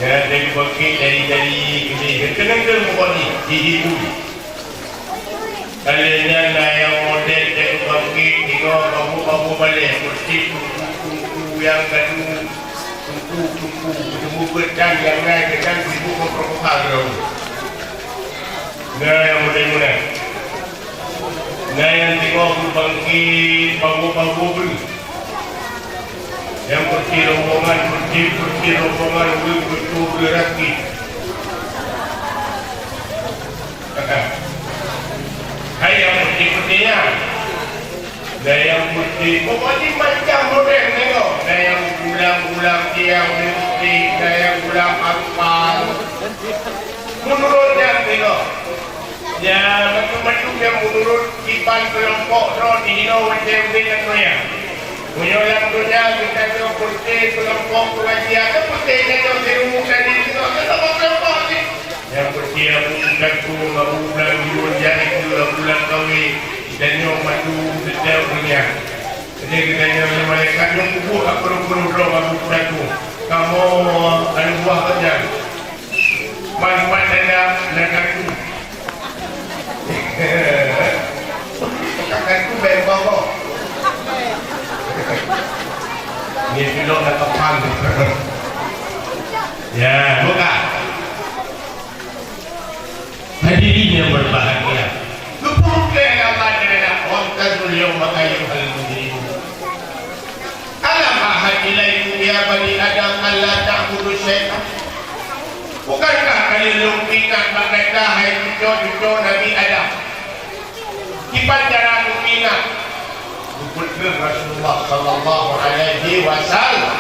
Ya, dan bangkit dari, dari ini. Kena-kena bukan ni, hi, hi bui. Kali nyan na nyang model dan bangkit, tengok babu-babu balèh, putih, tungku-tungku nyang gaduh. Teungku-teungku, teungku beuet dan nyang na geutanyoe sibuk meuproposal droe. Na nyang meunan-meunan. Na nyang teungoh geubangkét pagoe-pagoe beuh. Nyang peuti rombongan, peuti-peuti rombongan ureueng beutôi beurati. Hai nyang peuti-peuti nyan. Dayang putih, pokok jih macam model tengok. Dayang gulang-gulang tiang putih, dayang gulang ampal. Menurut nyan tengok. Ya, macam-macam yang menurut kiban kelompok droe di hino macam dia nyan. Meunyoe lam donya geutanyoe putih kelompok pengajian, putih tanyoe di rumoh tadi tengok, kelompok-kelompok ni. Nyang peureutama Abu Takung, Abu Bulan Jurun, yaitu Abu Bulan Kawe, dan nyoe madu setiap punya. Jadi geutanyoe lé malaikat nyoe peubuet ka peureuh-peureuh droe Abu Takung. Kamoe aneuk buah gobnyan. Man pat dada na katu. Ka katu bèk bongkok. Ni pilok na kapan. Ya, buka. Hadirin yang berbahagia, geupeubuet lé Allah Taala, "Wamtazul yauma ayyuhal mujrimun. Alam ahad ilaikum ya bani Adam alla ta'budu syaitan?" Bukankah kalian lôn peuingat bak gata, hai cuco-cuco Nabi Adam? Kiban cara geupeuingat? Geupeugah Rasulullah sallallahu alaihi wasallam.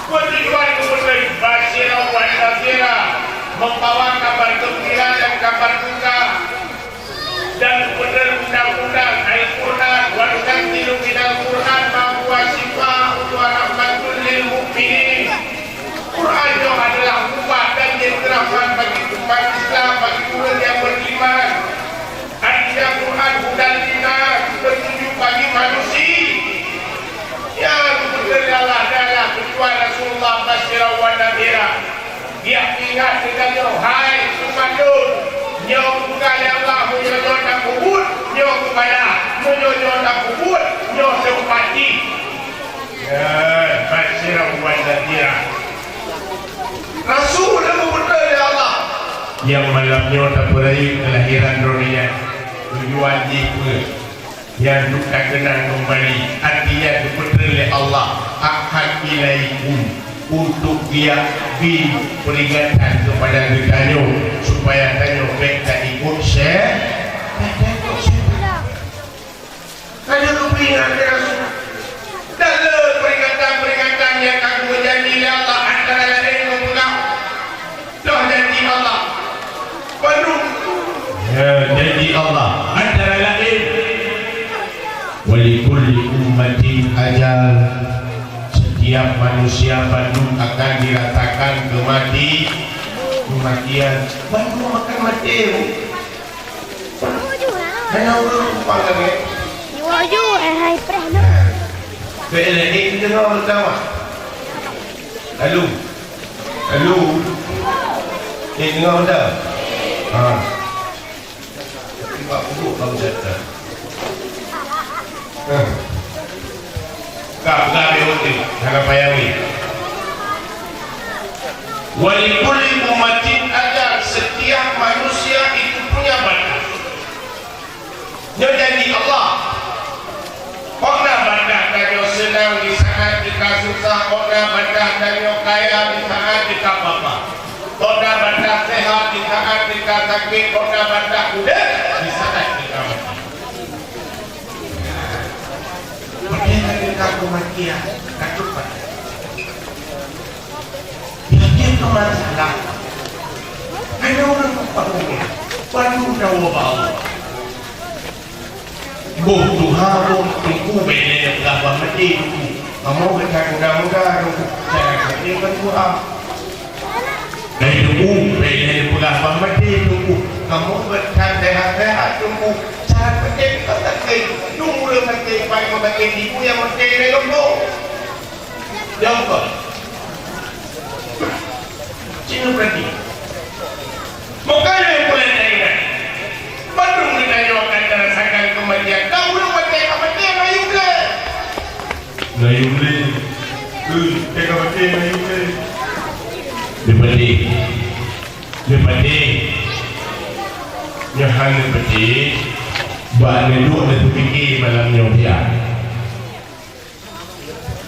Peue tujuan geupeugah basyira wa nadhira? Membawa kabar gembira dan kabar duka, dan beutôi undang-undang Al-Quran, wa nunazzilu minal Quran ma huwa syifaa'un wa rahmatun lil mu'minin. Quran nyoe adalah ubat dan jeuet rahmat bagi umat Islam, bagi ureuëng nyang beriman. Artinya Quran hudan linnas, petunjuk bagi manusia. Ya, beutôi Allah Taala, kecuali Rasulullah basyiran wa nadhira. Biak ingat geutanyoe, hai umat lôn, nyoe bukan lé Allah, meunyoe nyoe tapeubuet, nyoe keupada, meunyoe nyoe tapeubuet, nyoe teupati. Ya, basyiran wa nadhira. Rasul lôn beutôi lé Allah. Nyang malam nyoe tapeurayeuk keulahiran droeneuh nyan. Tujuan jih peue? Nyan untuk takeunang keumbali, artinya geupeutreun lé Allah, ahad ilaikum, untuk biak bri peuringatan keupada geutanyoe, supaya tanyoe bék taikot syè-, bék taikot syètan. Ka lheueh geupeuingat lé Rasul. Dan le peuringatan-peuringatan nyang ka geujanji lé Allah, antara laén geupeugah, toh janji Allah. Bandum. Ya, janji Allah. Antara laén, "Wa likulli ummatin ajal." Setiap manusia bandum akan dirasakan kemati-, kematian. Bandum akan mati. Hana ureuëng tumpang lagée. Jiwoe ju, eh, hai preh na. Bèk lé, eh, deungoe meutamah. Lalu. Lalu. Eh, deungoe meutamah. Ha. Tiba pukul kamu datang. Ka peugah lé ureuëng, hana payah lé. "Wa likulli ummatin ajal," setiap manusia itu punya batas. Nyoe janji Allah. Kok na batas tanyoe seunang di saat kita susah, kok na batas tanyoe kaya di saat kita papa. Kok na batas sehat di saat kita sakit, kok na batas udép di saat kita mati. Padahai ka teuka keumatian, ka teupat. Yakin keu masalah. Hana ureuëng tumpang lagée. Bandum tawoe bak Allah. Boh tuha, boh teungku, bèk lé neupeugah bah maté teungku. Kamoe geutanyoe muda-muda teungku. Cara maté bandum tuha. Hai teungku, bèk lé neupeugah bah maté teungku. Kamoe geutanyoe sehat-sehat teungku. Cara maté ka sakét. Dum ureuëng sakét, paléng sakét ibu nyang maté lé lombo. Nyang keupeuet, cit neupeurati. Maka nyang peureulee taingat, bandum geutanyoe akan tarasakan keumatian. Ka ureuëng watée ka maté, na yum lé. Na yum lé. Hei, watée ka maté, na yum lé. Neupeurati. Neupeurati. Nyoe hana neupeurati. Bak neuduek neupeupiké malam nyoe, ya.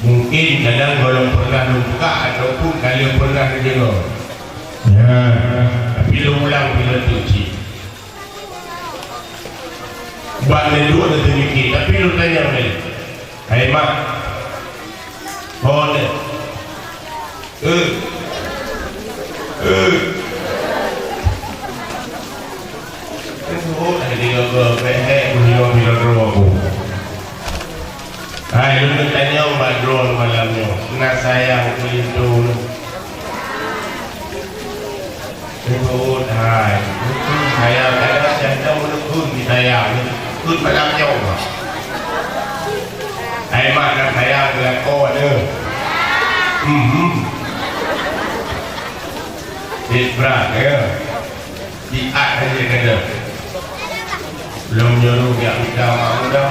Mungkin kadang gohlom pernah neubuka ataupun ka lheueh pernah neudeungoe. Ya, tapi lôn ulang pih lôn teuk cit. Bak neuduek neupeumiké, tapi lôn tanyong lé, "Hai mak, ho nyoe?" Eh. Eh. Teupeue hai di gogo, peuhek meuhilo-hilo droe ku. Hai, lôn tanyong bak droe malam nyoe, na sayang keu linto nyoe? Teupeue hai, mungkin sayang, kadang-kadang meuneupeue disayang, peuet malam nyoe. Hai mak, na sayang keu lakoe nyoe? Hmm. Cit brat, ya. Siat saja kata. Lom nyuruh jak mita mak muda.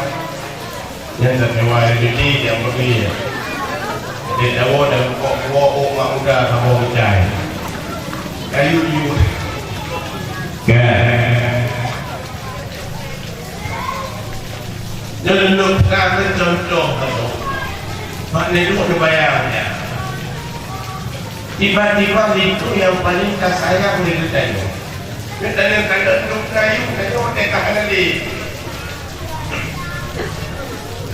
Nyan tak sewa jadi nyang bagi. Dia tahu dah kok buah mak muda sama utai. Kayu yu. Kan. Nyoe lôn peugah keu contoh saboh. Bak neulheueh neubayang nyan. Tiba-tiba linto nyang paleng tasayang lé geutanyoe. Geutanyoe ka lheueh trok keu ayue, tanyoe watée ka hana lé.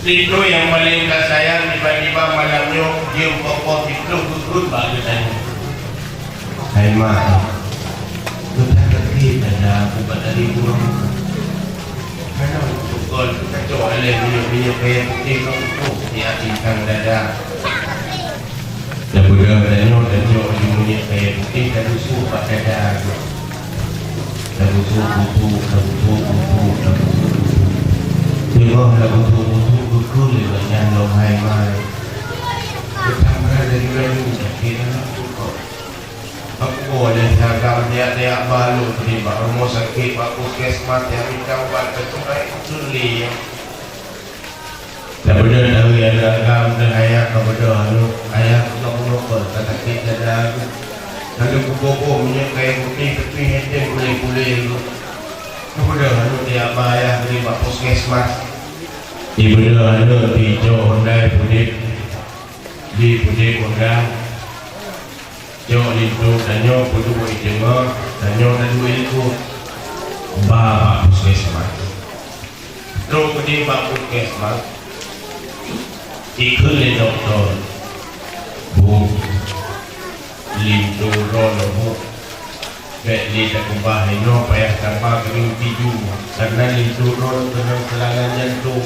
Linto nyang paleng tasayang tiba-tiba malam nyoe jeuem poh-poh siplôh geukheun bak geutanyoe. Hai mak, Dada bukan dari ureueng. Kadang sukon teucok lé minyeuk-minyeuk kayèe putéh keu utoh tiep ikan dada. Tapeugah tanyoe tacok di minyeuk kayèe putéh tadusu bak dada. Tadusu utoh, tadusu utoh, tadusu utoh. Teungoh tadusu utoh geukheun lé gobnyan lom hai mai. Geutamah laju-laju sakét aneuk sukon. Aku boleh jaga tiap-tiap balok di bak rumoh sakét bak puskesmas nyang mita ubat keucukai usun lé. Tabeudôh tawi aneuk agam teuh ayah kabeudôh aneuk ayah keunoe-keunoe kon ka sakét dada tu. Lalu kuboh-boh minyeuk kayèe putéh teupih henteng kulé-kulé tu. Kabeudôh aneuk tiap ba ayah di bak puskesmas. Ibeudôh aneuk di cok hondai pudép. Di pudép hondai. Cok linto tanyoe peuduek i teungoh, tanyoe taduek i likot. Ba bak puskesmas. Trok keudéh bak puskesmas, dikheun lé dokto, "Bu, linto droeneuh, Bu, bèk lé takeubah inoe, payah taba keuneuk tiju, kareuna linto droeneuh keunong seurangan jantông."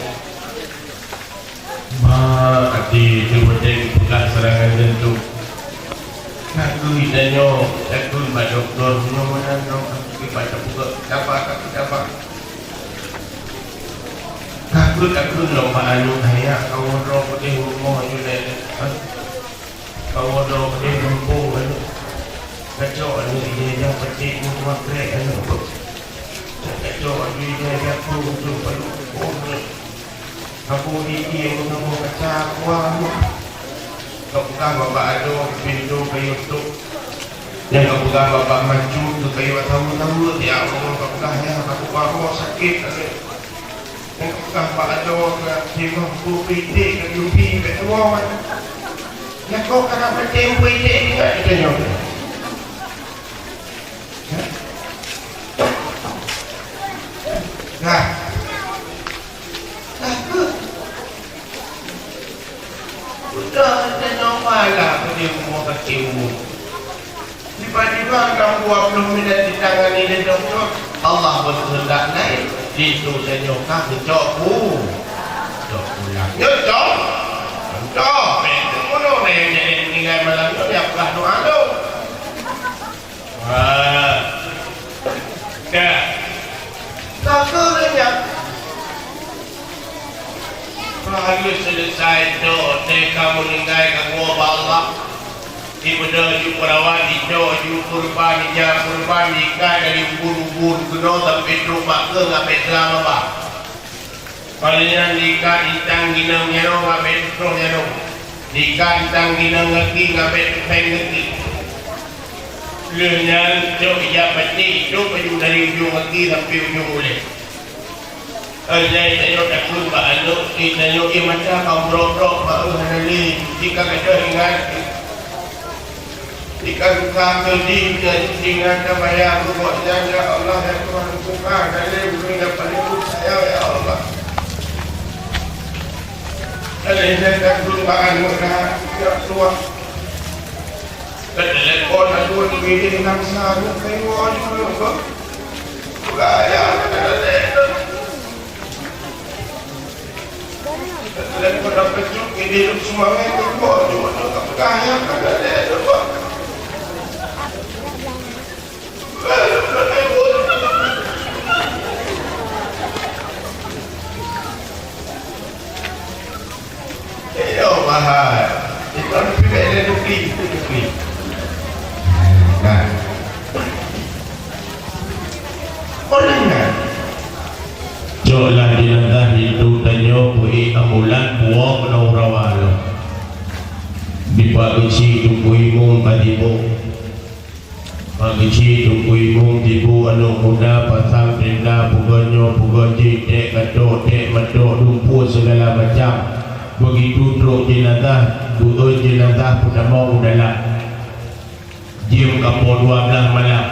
Bah, até teupeuteng peugah seurangan jantông. Ka keuh tanyoe, ka keuh bak dokto, nyoe meunan droe ka keuh bak dokto, taba, ka keuh taba. Ka keuh, ka keuh lom bak aneuk ayah, kawoe droe keudéh u rumoh ju lé. Kawoe droe keudéh mumpung aneuk. Kacok aneuk ijak-ijak peutik mutuah krek aneuk. Kacok aneuk ijak-ijak peurujuk aneuk. Kapeue di ié meukamoe kaca kuah nyoe. Kapeugah babah adoe pintoe kayu tok. Nyang kapeugah babah macu keu kayu atawa taweue tiak ureueng kapeugah nyan kapeugah roh sakét lagèe. Nyang kapeugah babah adoe keu timah bu piték kayu pi bèk tuwoe. Nyan kok kana peutem piték ingat geutanyoe. Nah. Nah, beutôi tanyoe malah keudéh rumoh sakét umum. Tiba-tiba lam dua puluh minit ditangani lé dokto, Allah beukeuheundak laén, linto tanyoe ka geucok pu-, cok pulang. Nyoe cok, cok, bèk teupeue lé nyang jadi meuninggai malam nyoe, ya peugah doa lôn. Wah. Ka. Ka keuh lé nyan. Ka lheueh seuleusai cok, teuka meuninggai ka geuwoe bak Allah. Ibeudôh ju peurawat, icok ju keureuban, ija keureuban, ikat dari ubun-ubun keunoe sampoe trok bak keueng abéh seulama bak. Paléng nyan diikat itang ginong jaroe ngon abéh troh jaroe. Diikat itang ginong gaki ngon abéh péng gaki. Lheueh nyan cok ija peutik, cok baju dari ujong gaki sampoe ujong ulèe. Ejai tanyoe takheun bak aneuk, di tanyoe ié mata ka brok-brok, bak eu hana lé, jika gadôh ingat. Jika suka keudéh, jadi ingat tabayang keu Gobnyan, ya Allah, ya Tuhan, buka dalé ulôn nyang paleng sayang, ya Allah. Dalé nyan takheun bak aneuk na, ya Tuhan. Ka telepon aneuk, pilih nangsa aneuk, tengok aneuk, buka ya, dalé. Nah. Cok lah jenazah linto tanyoe, peuék ambulan, puwoe keunoe u rawa lom. Di Pak Geuchik Teungku Imum ka tiboh. Pak Geuchik Teungku Imum tiboh aneuk muda, pasang tenda, peugöt nyoe, peugöt jih, tèk katok, tèk matok, lumpur, segala macam. Beugitu trok jenazah, beuet jenazah peutamong u dalam. Jeuem ka poh dua blaih malam.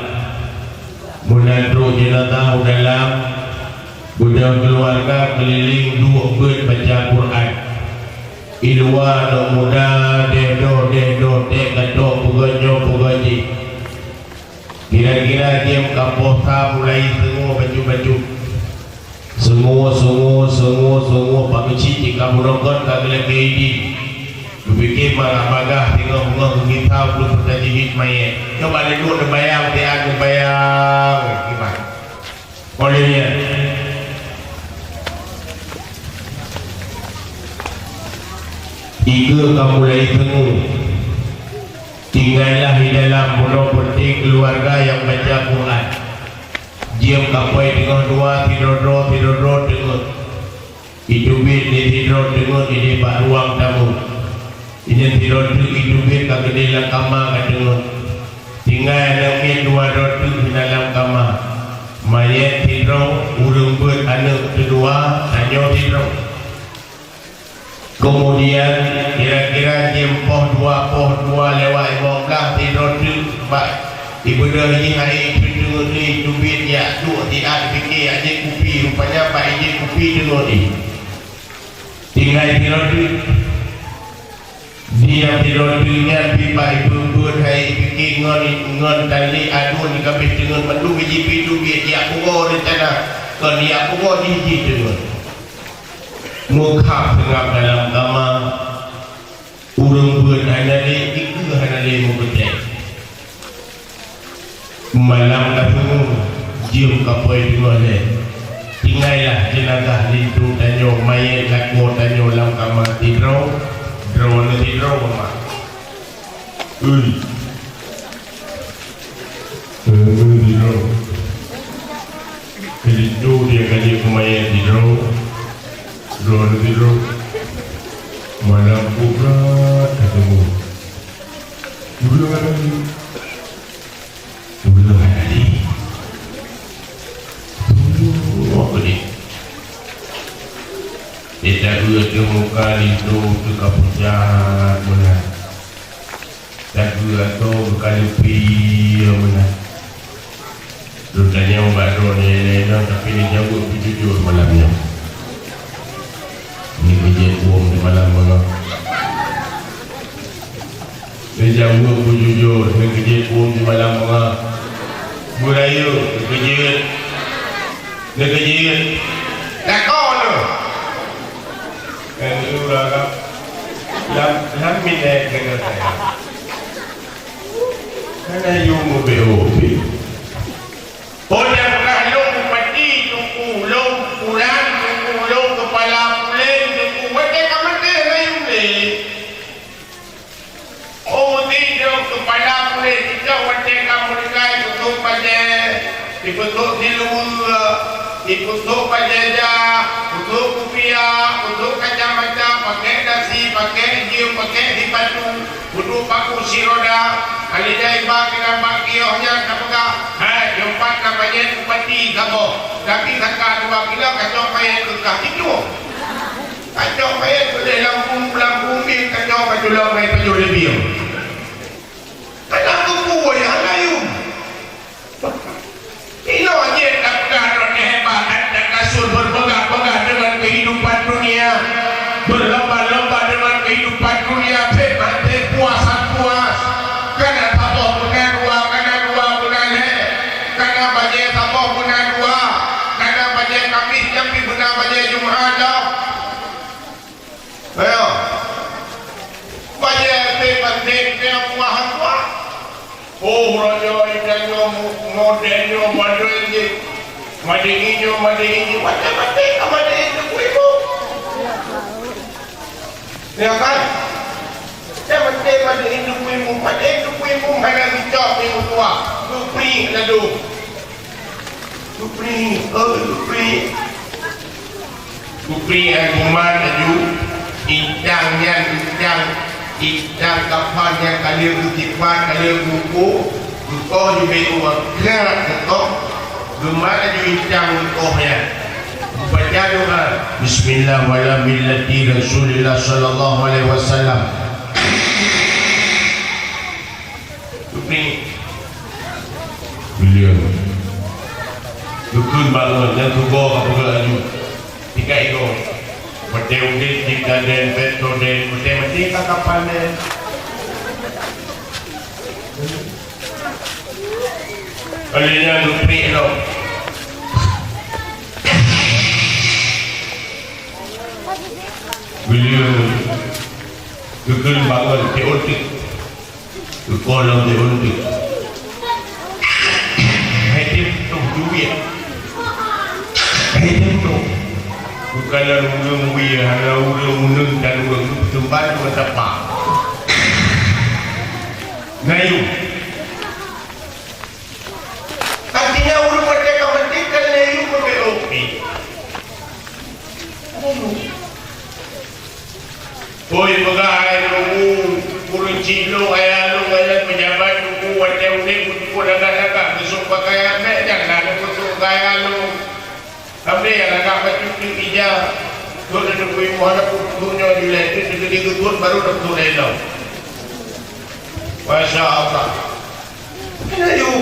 Meunan trok jenazah u dalam, beudôh keuluwarga keulileng duek beuet baca Quran. I luwa aneuk muda deh doh, deh doh, tèk katok, peugöt nyoe, peugöt jih. Kira-kira jeuem ka poh sa mulai seungue bacut-bacut. Seungue, seungue, seungue, seungue, pak meucit jih ka meurokot ka geulakée idin. Geupike marah bagah singoh beungoh geugisa ulôn peutajihid manyét. Coba lé duek neubayang, siat neubayang, gimana? Oleh nyan, ie ka mulai seungue. Tinggai lah di dalam bunoe peunteng keuluwarga nyang baca Quran. Jeuem kapoe teungoh dua, sidroe-droe, sidroe-droe teungeut. Iteubiet lé sidroe teungeut ideh bak ruang tamu. Inyan sidroe teuk iteubiet ka keudeh lam kama ka teungeut. Tinggai aneuk miet dua droe teuk sinan lam kama. Manyét sidroe, ureueng beuet aneuk teudua, tanyoe sidroe. Keumudian, kira-kira jeuem poh dua, poh dua lewat limong blah sidroe teuk bak ibeudôh jih hai teungeut lé iteubiet jak duek siat pike jak jép kupi, rupanya bak ijép kupi teungeut jih. Tinggai sidroe teuk. Di nyang sidroe teuk nyan pih bak ipeubuet hai ipike ngon, ngon tan lé aduen kabeh teungeut mandum ijép iteubiet jak pungo reuncana kon jak pungo jih jih teungeut. Meukhab seungab dalam kama, ureueng beuet hana lé, dikeue hana lé meupeutée. Malam ka teungoh, jeuem kapoe teungoh lhée. Tinggai lah jeunazah linto tanyoe, manyét lakoe tanyoe lam kama sidroe, droeneuh sidroe, mama. Ui. Droeneuh sidroe. Keu linto dia ka jeuet keu manyét sidroe, droeneuh sidroe. Malam peue brat ka teungoh. Ureueng hana lé. Ureueng hana lé. Ureueng hana lé. Di taeu teuh muka linto teuh ka pucat meunan. Taeu atô ka leupie meunan. Lôn tanyong bak droeneuh lé nyoe, tapi neujaweueb beujujur malam nyoe. Nyoe keuh jeuet buem di malam nyoe. Neujaweueb beujujur, nyoe keuh jeuet buem di malam nyoe. Beurayeuk, nyoe keuh jeuet. Nyoe keuh jeuet. Lakoe nyoe. Kan dulu lah, kan? Lam, lam minèe keunoe saya. Hana yum ubé-ubé. Oh, nyang peugah lôn bupati, teungku, lôn pulan, teungku, lôn keupala pulen, teungku, watèe ka maté hana yum lé. Oh, meuti droe keupala pulen, icok watèe ka meureukai, peusok bajèe, dipeusok siluweue, dipeusok bajèe jak, peusok kupiah, peusok kacamata, pakèk dasi, pakèk jeuem, pakèk sipatu. Peuduek paku si roda, ka lheueh iba keunan bak kios nyan ka peugah, "Hai, nyoe pat na panyét bupati saboh, tapi saka dua kilo kacok panyét keu kah." Itu. Kacok panyét keu lheueh lam bum-, lam bumi, kacok ka tulông hai pajoh leubeh. Kadang kubu wayah layum. Inoe jeuet tapeugah droeneuh hebat, dan, dan rasul berpegang-pegang dengan kehidupan dunia, berlomba-lomba dengan kehidupan dunia, phet hana puas, puas. Kana saboh beuna dua, kana dua beuna lhèe, kana bajèe saboh beuna dua, kana bajèe kamis, tapi beuna bajèe Jumat dah. Ayo. Bajèe pih panté pih buah-buah. Oh, raja ikan nyoe mo-, model nyoe model jih. Madé nyoe, madé jih. Macam-macam ka madé nyoe kuibu. Ya kan? Macam-macam madé nyoe kuibu. Madé nyoe kuibu hana geucok di muka. Kupri lalu. Supri, oh, Supri. Supri nyang kuman laju, incang nyan incang, incang kapan nyang ka lheueh geusipat, ka lheueh geuko, geuko jubek uang krat geuko, geumat laju incang geuko nyan. Baca doa, "Bismillah wa ala millati Rasulillah sallallahu alaihi wasallam." Supri. Beliau. Dukun bangun, nyang tuboh ka peugah laju. Tiga ekor. Peuteng udép, tiga den, peto den, peuteng mati ka kapan den. Oleh nyan geupriek lom. Bila geukheun bangon teuonteuk, geukoh lom teuonteuk. Hai teuonteuk juet. Hai teuonteuk. Bukan ureueng wie, hana ureueng uneun dan ureueng teumpat ngon tapa. Nayue. Artinya, ureueng watèe ka maté kan lé yum meubeuet. Oi, peugah hai Teungku, ureueng chik lôn, ayah lôn, ayah peujabat Teungku, watèe udép beuteupeue lagak-lagak, geusok pakaian bèk nyan, lalu geusok gaya lôn. Sampai lagak bacut ija, Teungku, Teungku, ibu anak Teungku nyoe julai, Teungku, Teungku, Teungku, baru Teungku lelong. Masya Allah. Ayo.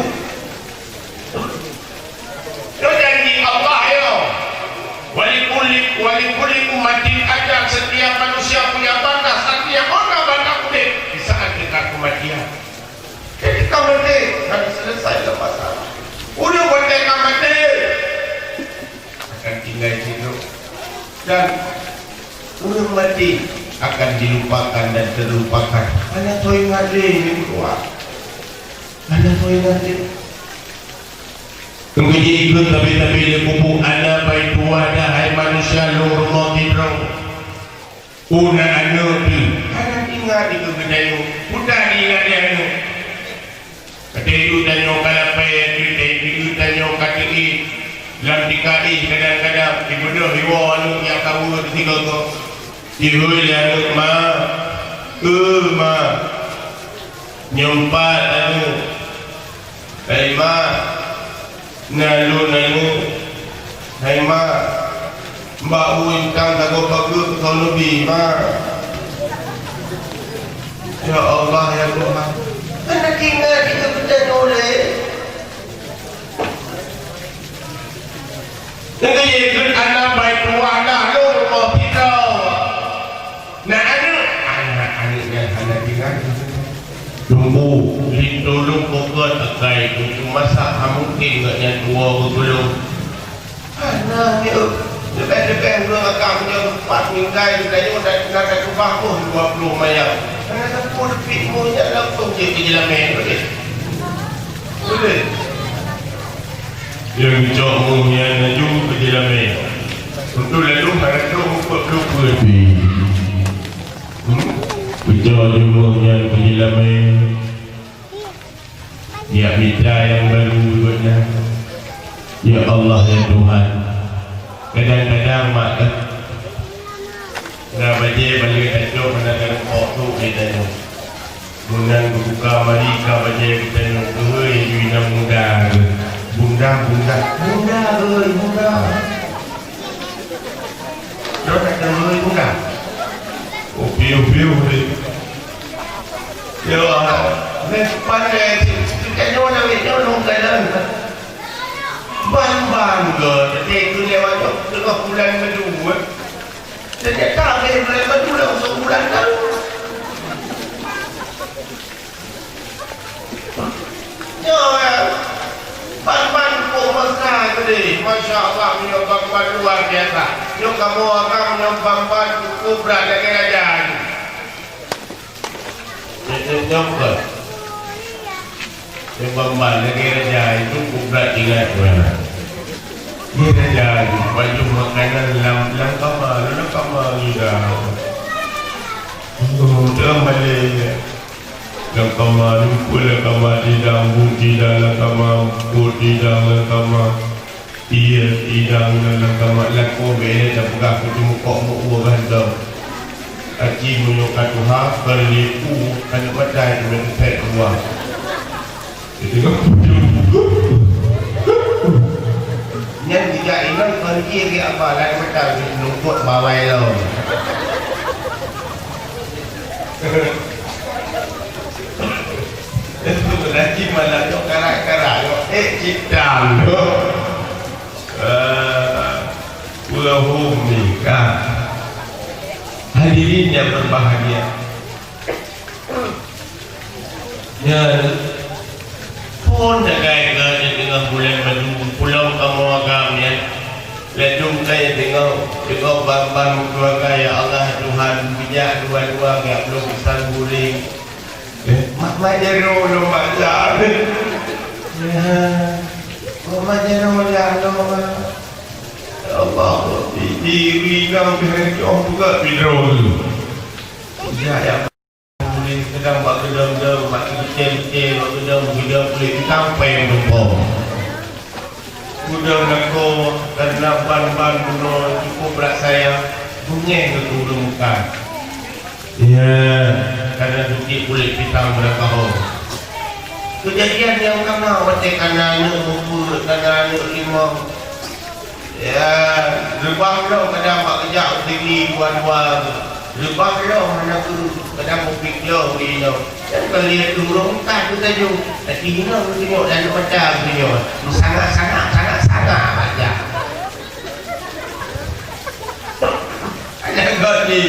Nyoe janji Allah, yo. Walikulli, walikulli ummatin ajal, setiap manusia punya batas, setiap orang batang udép di saat dekat kematian. Ketika maté, kan selesai lah masalah. Ureueng watèe ka maté, akan tinggai sidroe. Dan ureueng maté akan dilupakan dan terlupakan. Hana teuingat lé nyoe keuluwa. Hana teuingat lé. Teungku jikheun tabi-tabi lé kubu, "Ana baitu wahdah, hai manusia, lôn rumoh sidroe." Peue na aneuk teuh? Hana ingat dikeue geutanyoe. Peue na ingat di aneuk? Ka teuingat tanyoe ka lapée, ka teuingat tanyoe ka teuiet. Lam tika éh kadang-kadang, sibeudôh iwoe aneuk jak kaweue sigoe-goe. Jihôi lé aneuk, "Ma, eu ma, nyoe pat aneuk." "Hai ma, na lôn aneuk." "Hai ma, bak u intang sagoe pageue keu kong neubi, ma." Ya Allah, ya Tuhan. Hana ingat dikeue geutanyoe lé. Teungoh jikheun ana baitu wahdah, lôn rumoh sidroe. Na aneuk, aneuk-aneuk nyan hana tinggai. Teungku, linto lôn pokon akai, teungku masak, ha mungken gobnyan tuwoe keu lôn. Hana, nyoe. Leubeh-leubeh ureueng agam nyoe pat ninggai, geutanyoe na, na takeubah boh dua ploh mayang. Hana sapeue teupik moh nyan langsung jeuet keu jeulamé. Beutôi? Nyang geucok moh nyan laju keu jeulamé. Untuk lalu hana troh muphom peue pih. Hmm? Geucok jeuet moh nyan keu jeulamé. Nyak mita nyang baru buet nyan. Ya Allah, ya Tuhan. Kadang-kadang mak na bajée balée tacok hana tarumpok tu lé tanyoe. Meunan geubuka mari ka bajée geutanyoe, "Keuhai ju inong muda." "Bunda, bunda." "Bunda, keuhai bunda." Nyoe ka keuhai bunda. Oh, piôh-piôh deh. Yo, ah, meh pandai si, si tanyoe na meh nyoe lôn kalon. Ban-ban geuh, teuka lewat nyoe, teungoh bulan meudua. Ternyata habéh buleuen madu langsung bulan taru. Nyoe, ban-ban kok mesra keudeh. Masya Allah, nyoe ban-ban luar biasa. Nyoe kamoe agam nyoe ban-ban cukup brat lagèe raja nyoe. Nyoe, nyoe, nyoe kon. Nyoe ban-ban lagèe raja itu kubrat ingat mana. Nyoe raja itu pajoh makanan lam, lam kama, lam kama ida. Oh, dalam balai. Lam kama, lumpur lam kama, tidang, bu tidang lam kama, bu tidang lam kama. Iya, idang ngon lam kama lakoe bèk lé tapeugah keu teumukok meu-ue gantong. Aci meunyoe ka tuha, beuleupie aneuk matai keuneuk pèt dua. Geuteungoh pujoe. Nyan geujak inong kon jih geuh apa, laén mata geuh nungkot bawai lom. Lagi malam nyoe karak-karak nyoe, eh, citang nyoe. Eh, ulôn nikah. Hadirin yang berbahagia. Nyan, phôn sagai keu Maka, ya Allah, Tuhan, bijak dua-dua gak belum pisang guling. Eh, mak, mak jero lo mak jar. Ya, mak, mak jero ya lo mak. Ya Allah, di diri kau kena cong juga bidro. Ya, ya. Ulih keudang bak keudong-dong, bak keucil-keucil, bak keudong-keudong, ulih keudang péng lumpông. Keudong lakoe, kareuna ban-ban bunoe cukup brat sayang, beungéh keu ureueng mukat. Ya, kareuna dukik kulét pitang beurangkaho. Keujadian nyang sama watée kana aneuk mupeue, kana aneuk limong. Ya, reubah lom kadang bak geujak u sigi dua-dua. Reubah lom hana keu kadang mupiek lom di inoe. Dan kalian turun tak tu taju. Tapi inoe meunyoe dan mata meunyoe. Sangat-sangat, sangat-sangat bajak. Ada goni.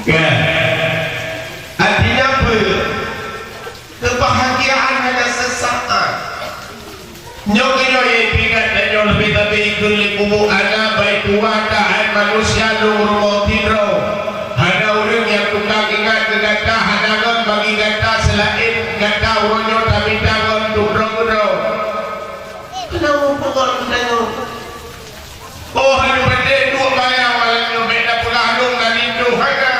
Kan? Artinya apa? Kebahagiaan hanya sesaat. Nyoe keunyoe nyang teuingat tanyoe leubeh sabe ikheun lé kubu ana bai tuha that hai manusia lôn rumoh sidroe. Hana ureueng nyang tukang ingat keu gata, hana ngon bagi gata seulaén gata uroe nyoe tamita ngon tudroe keudroe. Keuneuk mupeugöt tanyoe. Oh, hana patéh duek bayang malam nyoe, bèk na peugah lôn na rindu hana.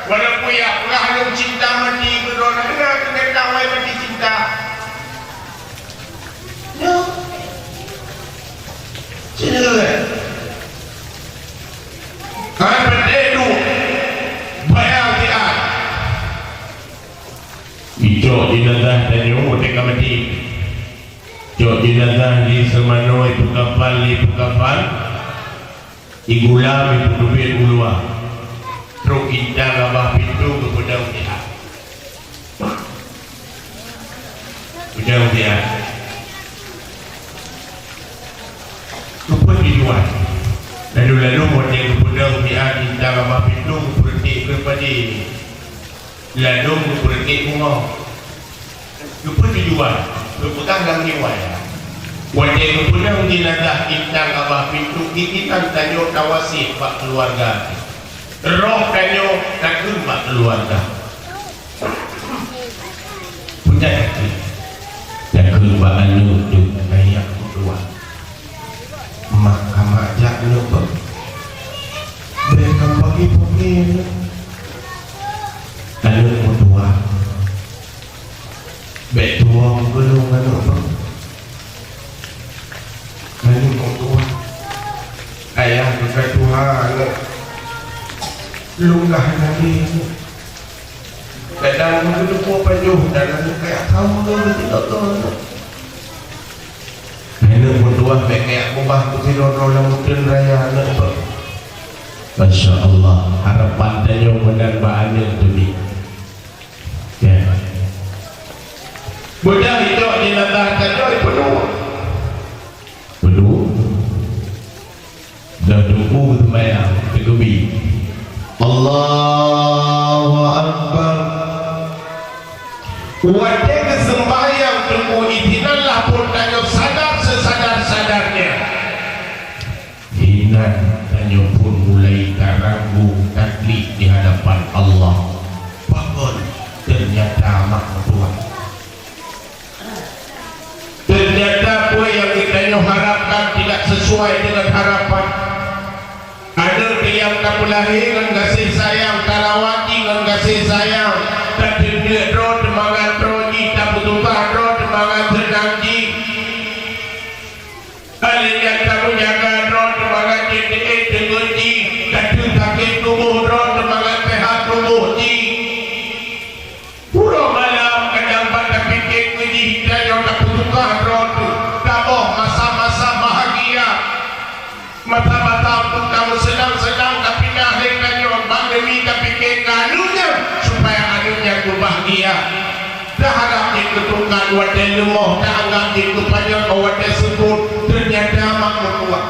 Walaupun ya peugah lôn cinta mati keudroe hana, keuneuk tawai mati cinta. Nyoe. Sini kan. Hana patéh duek bayang siat. Icok jenazah tanyoe watèe ka maté. Cok jenazah di seumanoe ipeukafan, ipeukafan, igulam, ipeuteubiet u luwa. Trok inta babah pintoe geupeudong siat. Peudong siat. Keupeue tujuan? Lalu-lalu watèe geupeudong siat inta babah pintoe geupeureuték keu padé. Ladôm geupeureuték bungoh. Keupeue tujuan? Geupeugah lam riwayat, watèe geupeudong jenazah inta babah pintoe, inan tanyoe tawasiet bak keuluwarga. Roh tanyoe takheun bak keuluwarga. Peue takheun? Takheun bak aneuk teuh, ayah meutuah. Mak ka mak jak neubeuet. Bèk ka pagi-pagi neuk. Aneuk meutuah. Bèk tuwö geulong aneuk beuet. Aneuk meutuah. Ayah ka tuha aneuk. Lôn ka hana lé aneuk. Kadang meugeudeuh pajoh dan aneuk kaya tahu lôn meusidroe. Aneuk meutuah bèk kaya keubah meusidroe lam uteuen raya aneuk beuet. Masya Allah, harapan tanyoe meunan bak aneuk teubiet. Ya. Beudôh icok jenazah tanyoe peuduek. Peuduek. Lheuh teungku geuseumbahyang, teukeubi. Allahu Akbar. Watèe geuseumbahyang teungku, izinanlah phon tanyoe sadar seusadar-sadarnya. Inan tanyoe phon mulai taranggung taklif di hadapan Allah. Pakon? Teunyata mak meutuah. Teunyata peue nyang geutanyoe harapkan tidak sesuai dengan harapan. Aneuk nyang tapeulahé ngon gaséh sayang, tarawat jih ngon gaséh sayang, tateubiet droe teumangat droe jih, tapeututoh droe teumangat seunang jih. Aneuk nyang tapeujaga droe teumangat jih, teuék teungeut jih, tateu sakét tuboh droe teumangat seuhat tuboh jih. Uroe malam kadang ban tapike keu jih, tanyoe tapeututoh droe teuh, taboh masa-masa bahagia. Masa-masa untuk tameuseunang-seunang tapinah lé tanyoe, ban demi tapike keu aneuk nyan, supaya aneuk nyan geubahagia. Taharap jih keu tungkat watèe leumoh, taanggap jih keu pajoh watèe seupôt, teunyata mak meutuah.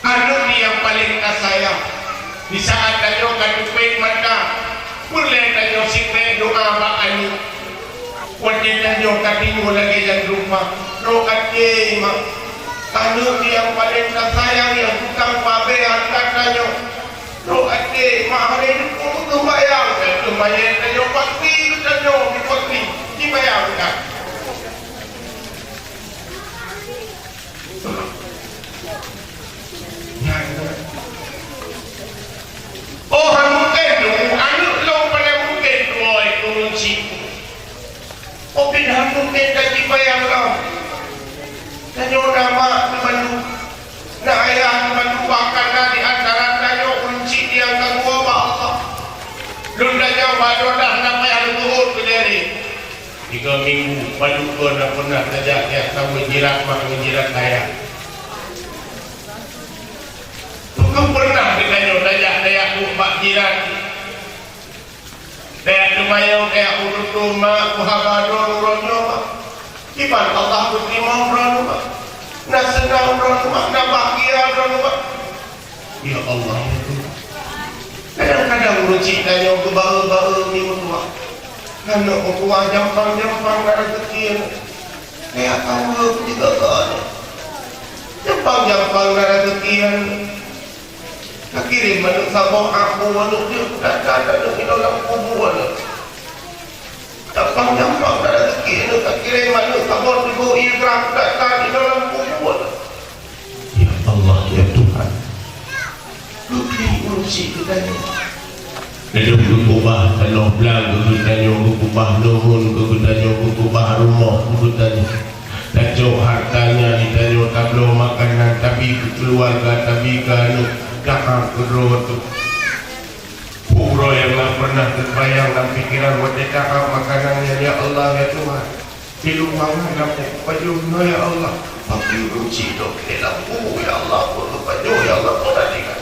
Aneuk nyang paleng tasayang. Di saat tanyoe ka teupék mata, peureulèe tanyoe sikrék doa bak aneuk. Watèe tanyoe ka tingoh lagèe nyan rupa, droe até mak. Aneuk nyang paleng tasayang nyang tukang pabé hareuta tanyoe. Trok até mak hai nyoe, keuh bayang, keuh bayang tanyoe pakri, tanyoe pakri, dibayangkan. Oh, han mungken tu, aneuk lôn paleng mungken tuwoe ureueng chik. Ubit han mungken tajibayang lom. Tanyoe na mak teuh bandum, na ayah teuh bandum, bahkan na di antara tanyoe ureueng chik nyang ka geuwoe bak Allah. Lôn tanyong bak droeneuh, na payah lôn beuôt keu diri. Tiga minggu, padub kon na pernah tajak, jak saweue jirat mak ngon jirat ayah. Bukan pernah geutanyoe tajak, tajak buet bak jirat. Tajak teumanyong, tajak meututoe, "Mak, peue haba droeneuh uroe nyoe, Mak? Kiban Allah geuteurimong droeneuh, Mak? Na seunang droeneuh, Mak? Na bahgia droeneuh, Mak?" Ya Allah, ya Tuhan. Kadang-kadang ureueng chik tanyoe geubaeu-baeu mi meutuah. Aneuk meutuah jampang-jampang na rezeki aneuk. Kaya kaweue pun jigaga aneuk. Jampang-jampang na rezeki aneuk. Takirém aneuk saboh, aku aneuk jeuet, dan-dan aneuk inoe lam kubu aneuk. Jampang-jampang na rezeki aneuk, takirém aneuk saboh, tigo ie gram, dan-dan inoe lam kubu aneuk. Ya Allah, ya Tuhan, geukli ureueng chik geutanyoe. Lheueh geukeubah tanoh blang keu geutanyoe, geukeubah luhon keu geutanyoe, geukeubah rumoh keu geutanyoe. Tacok harta nyan geutanyoe, tabloe makanan, tabi keu keuluwarga, tabi keu aneuk, taab keu droe teuh. Peue uroe nyang na pernah teubayang lam pikeran watèe taab makanan nyan, ya Allah, ya Tuhan? Di lôn mangat na peue kupajoh nyoe, ya Allah. Pakri ureueng chik lôn keu lam kubu, ya Allah, peue kupajoh, ya Allah, peue na tinggai.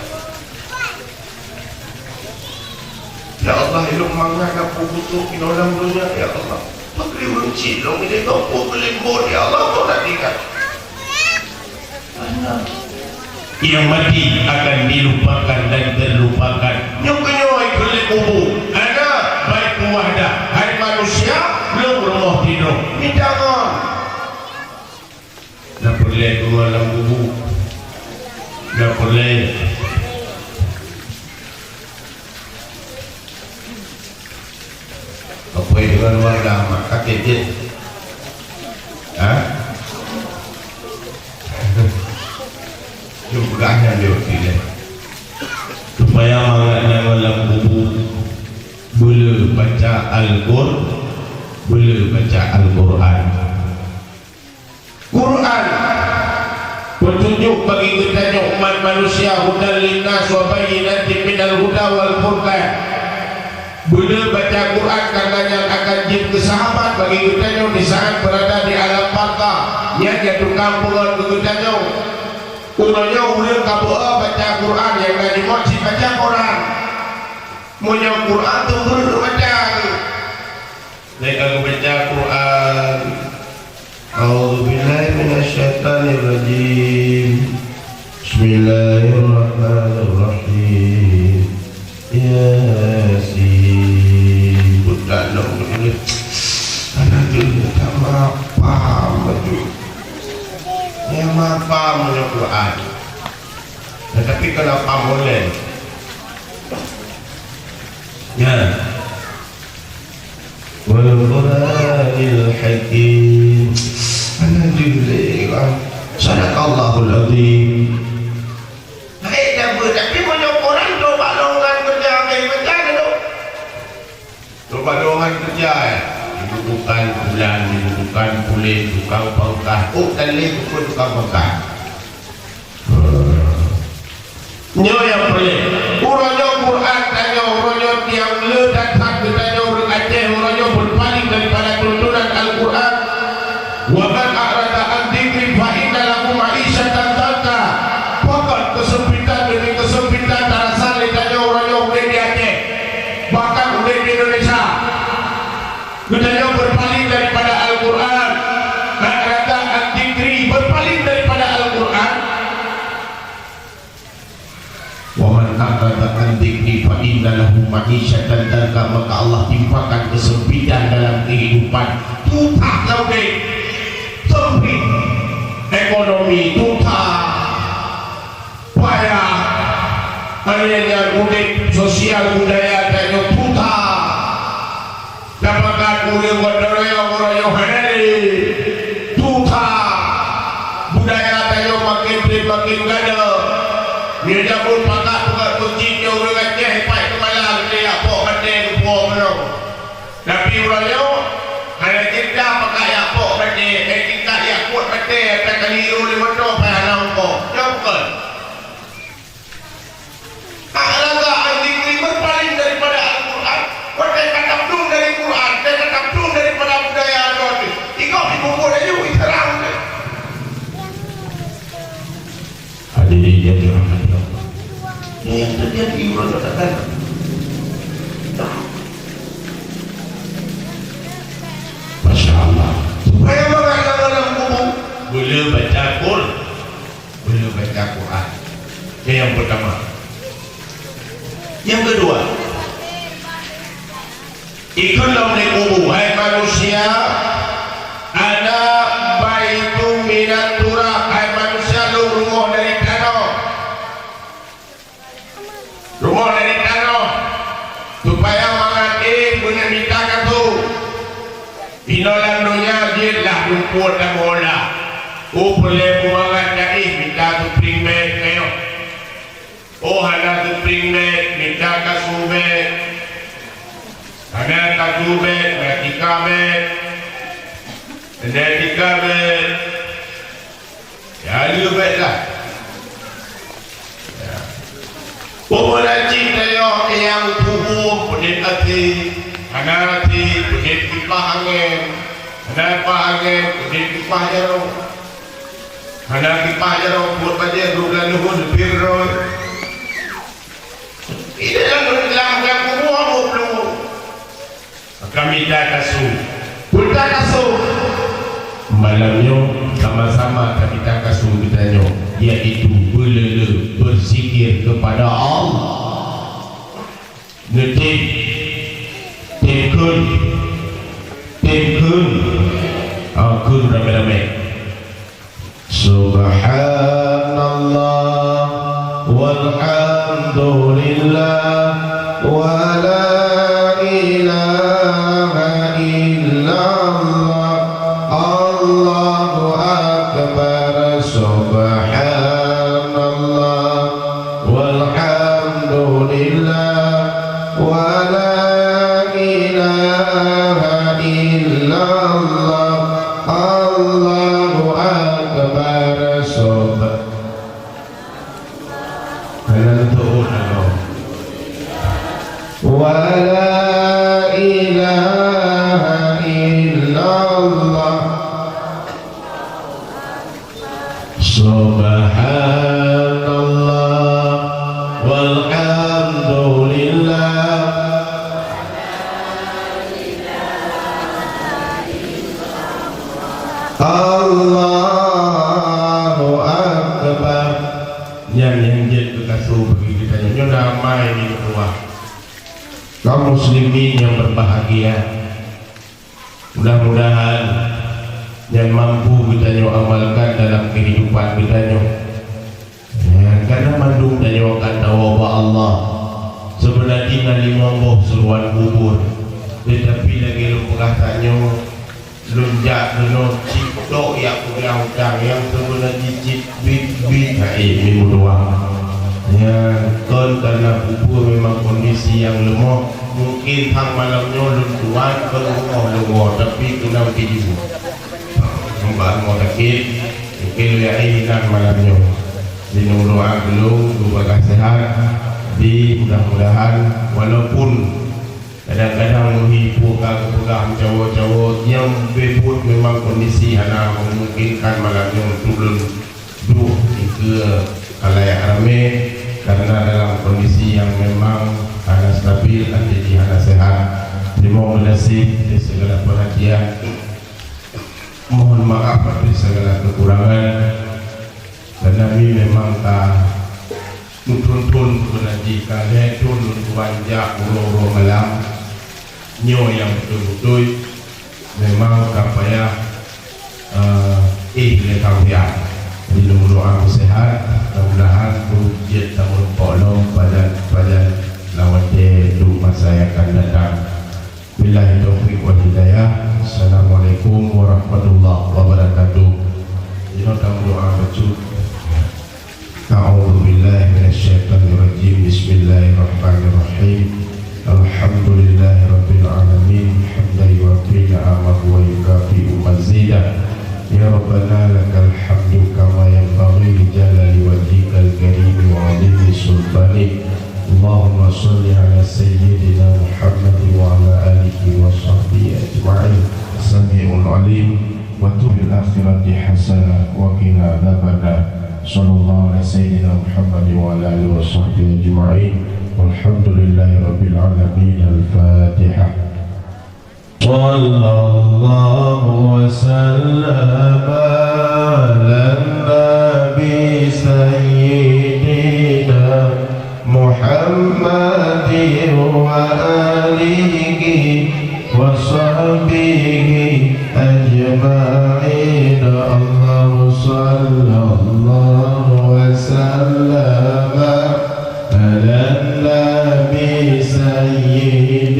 Ya Allah, di lôn mangat na peue kutok inoe lam donya, ya Allah. Pakri ureueng chik lôn keu lam kubu, ya Allah, peue na tinggai. Nyang mati akan dilupakan dan terlupakan. Nyoe keuh nyoe keuh lé kubu. Ana baitu wahdah, hai manusia, lôn rumoh sidroe. Mita ngon. Na peureulèe teuma lam kubu. Na peureulèe. Apoi deungon warga mak kaget jih. Ha? Nyoe peugah nyan lé waktu nyan. Supaya mangat nyang lam kubu beuleu baca Al-Qur-, beuleu baca Al-Qur'an. Quran, peutunjok bagi geutanyoe umat manusia, hudan linnas wa bayyinatin minal huda wal furqan. Beuleu baca Quran, karena nyan akan jeuet keu sahabat bagi geutanyoe di saat beurada di alam barzakh. Nyan nyang tukang peungon keu geutanyoe. Uroe nyoe ureueng ka beu baca Quran, nyang na jimeuet cit baca Quran. Meunyoe Quran teuh beureuen baca. Lé ka geubaca Quran. A'udzubillahi minasyaitonirrajim. Bismillahirrahmanirrahim. Yasin. Budak nak menulis. Anak tu tak paham laju. Yang paham punya Quran. Tetapi kalau paham boleh. Ya. Wal Qur'anil Hakim. Alhamdulillah. Sadaqallahul Azim. Baik, dah ber-, tapi meunyoe Quran tu bak lowongan kerja, baik, baca dulu. Tu bak lowongan kerja, ya. Dibutuhkan bulan, dibutuhkan puléh, tukang pangkat. Oh, dan lé buku tukang pangkat. Nyoe nyang peureulèe. Uroe nyoe Quran tanyoe, uroe nyoe nyang le that-that geutanyoe ureueng Aceh, uroe nyoe beupaleng daripada tuntunan Al-Quran. Wa man a'rada an dzikri fa inna lahu ma'isyatan dhanka. Pakon keusempitan demi keusempitan tarasa lé tanyoe uroe nyoe udép di Aceh, bahkan udép di Indonesia. Geutanyoe beupaleng daripada Al-Quran. A'rada an dzikri, beupaleng daripada Al-Quran. Wa man a'rada an dzikri fa inna lahu ma'isyatan dhanka, maka Allah timpakan keusempitan dalam kehidupan. Susah lam udép. Sempit. Ekonomi susah. Payah. Nyan udép sosial budaya tanyoe tuha. Tapakat ureuëng gotong royong, royong hana lé. Tuha. Budaya tanyoe makin treb makin gadôh. Nyoe jameun pakat peugah meuseujid nyoe ureuëng Aceh pat keumala geude yak pok batée geupuwoe meunong. Tapi uroe nyoe hana cinta pakat yak pok batée, eh, cinta yak kuat batée, ata kali iro lé moto payah na uko. Nyoe bukan. Agak-agak anti krimer paling daripada Al-Quran. Watée ka tapeudong dari Quran, watée ka tapeudong daripada budaya droe teuh. Ingat dipukul laju, diserang teuh. Hadirin yang dirahmati Allah. Yang terjadi uroe nyoe. Masya Allah. Supaya mangat lam kubu. Boleh baca Quran. Boleh baca Quran. Itu yang pertama. Yang kedua, ikheun lom lé kubu, hai manusia, ana baitum minat turab, hai manusia, lôn rumoh dari tanoh. Rumoh dari tanoh, supaya mangat éh beuneuh mita kasô. Inoe lam donya jeuet lah lumpur dan bola. Oh, peureulée beumangat dan éh mita suprieng bag kayoe. Oh, hana suprieng bag, mita kasô bag. Hana kasô bag, na tika bag. Na tika bag. Ya, leueh bèk lah. Ya. Peue meunan cit tanyoe nyang tuboh, peue até, hana até, peue kipah angén, hana kipah angén, peue kipah jaroe. Hana kipah jaroe, buet bajèe dua blah luhon leubeh roi. Ini dalam, dalam, dalam kubu hana peue. Maka mita kasô. Mita kasô. Malam nyoe sama-sama tamita kasô geutanyoe, yaitu beuleu-leu berzikir kepada Allah. Neutem, tem kheun, tem kheun, ah, kheun ramé-ramé. Subhanallah walhamdulillah wa la ilaha illallah, Allahu akbar. Subhanallah walhamdulillah wa la ilaha illallah, Allahu akbar. Sob. Hana teuôt hana. Wa la ilaha illallah. Subhanallah walhamdulillah. Allahu akbar. Nyan nyang jeuet keu kasô bagi geutanyoe. Nyoe damai di luwa. Kaum muslimin yang berbahagia. Mudah-mudahan nyan mampu geutanyoe amalkan dalam kehidupan geutanyoe. Ya, karena mandum tanyoe akan tawoe bak Allah. Seubeuna jih na limong boh suruhan kubur, teutapi lagèe lôn peugah tanyoe, lôn jak keunoe cit tok jak peugah utang nyang seubeuna jih cit biet-biet hai meudoa. Ya, kon karena kubur memang kondisi nyang leumoh. Mungkin sang malam nyoe lôn tuan keu rumoh leumoh, tapi keunong tibu. Nyoe bak rumoh sakét, mungkin lé inan malam nyoe. Jadi, neudoa keu lôn, geupeugah seuhat. Jadi, mudah-mudahan, walaupun kadang-kadang meuhi peue ka geupeugah meucawo-cawo, nyang beubuet memang kondisi hana memungkinkan malam nyoe untuk lôn duek dikeue khalayak ramé, karena dalam kondisi yang memang hana stabil, hana jadi, hana sehat. Terima kasih atas segala perhatian. Mohon maaf atas segala kekurangan. Karena mi memang ka meuthon-thon peunaji, ka lhèe thon lôn tuan jak uroe-uroe malam. Nyoe nyang beutôi-beutôi memang ka payah, eh, éh lé kafé. Di lôn doa meusehat, mudah-mudahan ureueng jeuet tameurumpok lom pajan-pajan lam watèe duek masa nyang akan datang. Billahi taufiq wal hidayah. Assalamualaikum warahmatullahi wabarakatuh. Inoe tameudoa bacut. A'udzubillahi minasyaitonirrajim. Bismillahirrahmanirrahim. Alhamdulillahirabbil alamin. Hamdan yuwafi ni'amahu wa yukafi'u mazidah. Ya Rabbana lakal hamdu kama yanbaghi li jalali wajhikal karimi wa 'azimi sultanik. Allahumma shalli ala sayyidina Muhammad wa ala alihi wa sahbihi ajma'in. Sami'un alim. Wa tub fil akhirati hasanah wa qina adzabannar. Sallallahu ala sayyidina Muhammad wa ala alihi wa sahbihi ajma'in. Walhamdulillahi rabbil alamin. Al-Fatihah. Sallallahu wa sallama ala nabi sayyidina Muhammadin wa alihi wa sahbihi ajma'in. Allahumma sallallahu wa sallama ala nabi sayyidina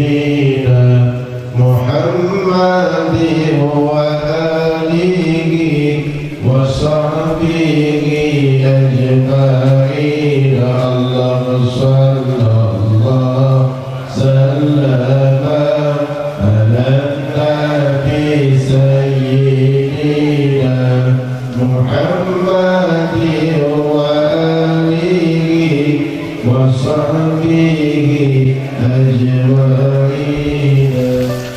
Muhammadin wa alihi wa sahbihi ajma'in. Allahumma sallallahu sallama ala nabi sayyidina Muhammadin wa alihi wa sahbihi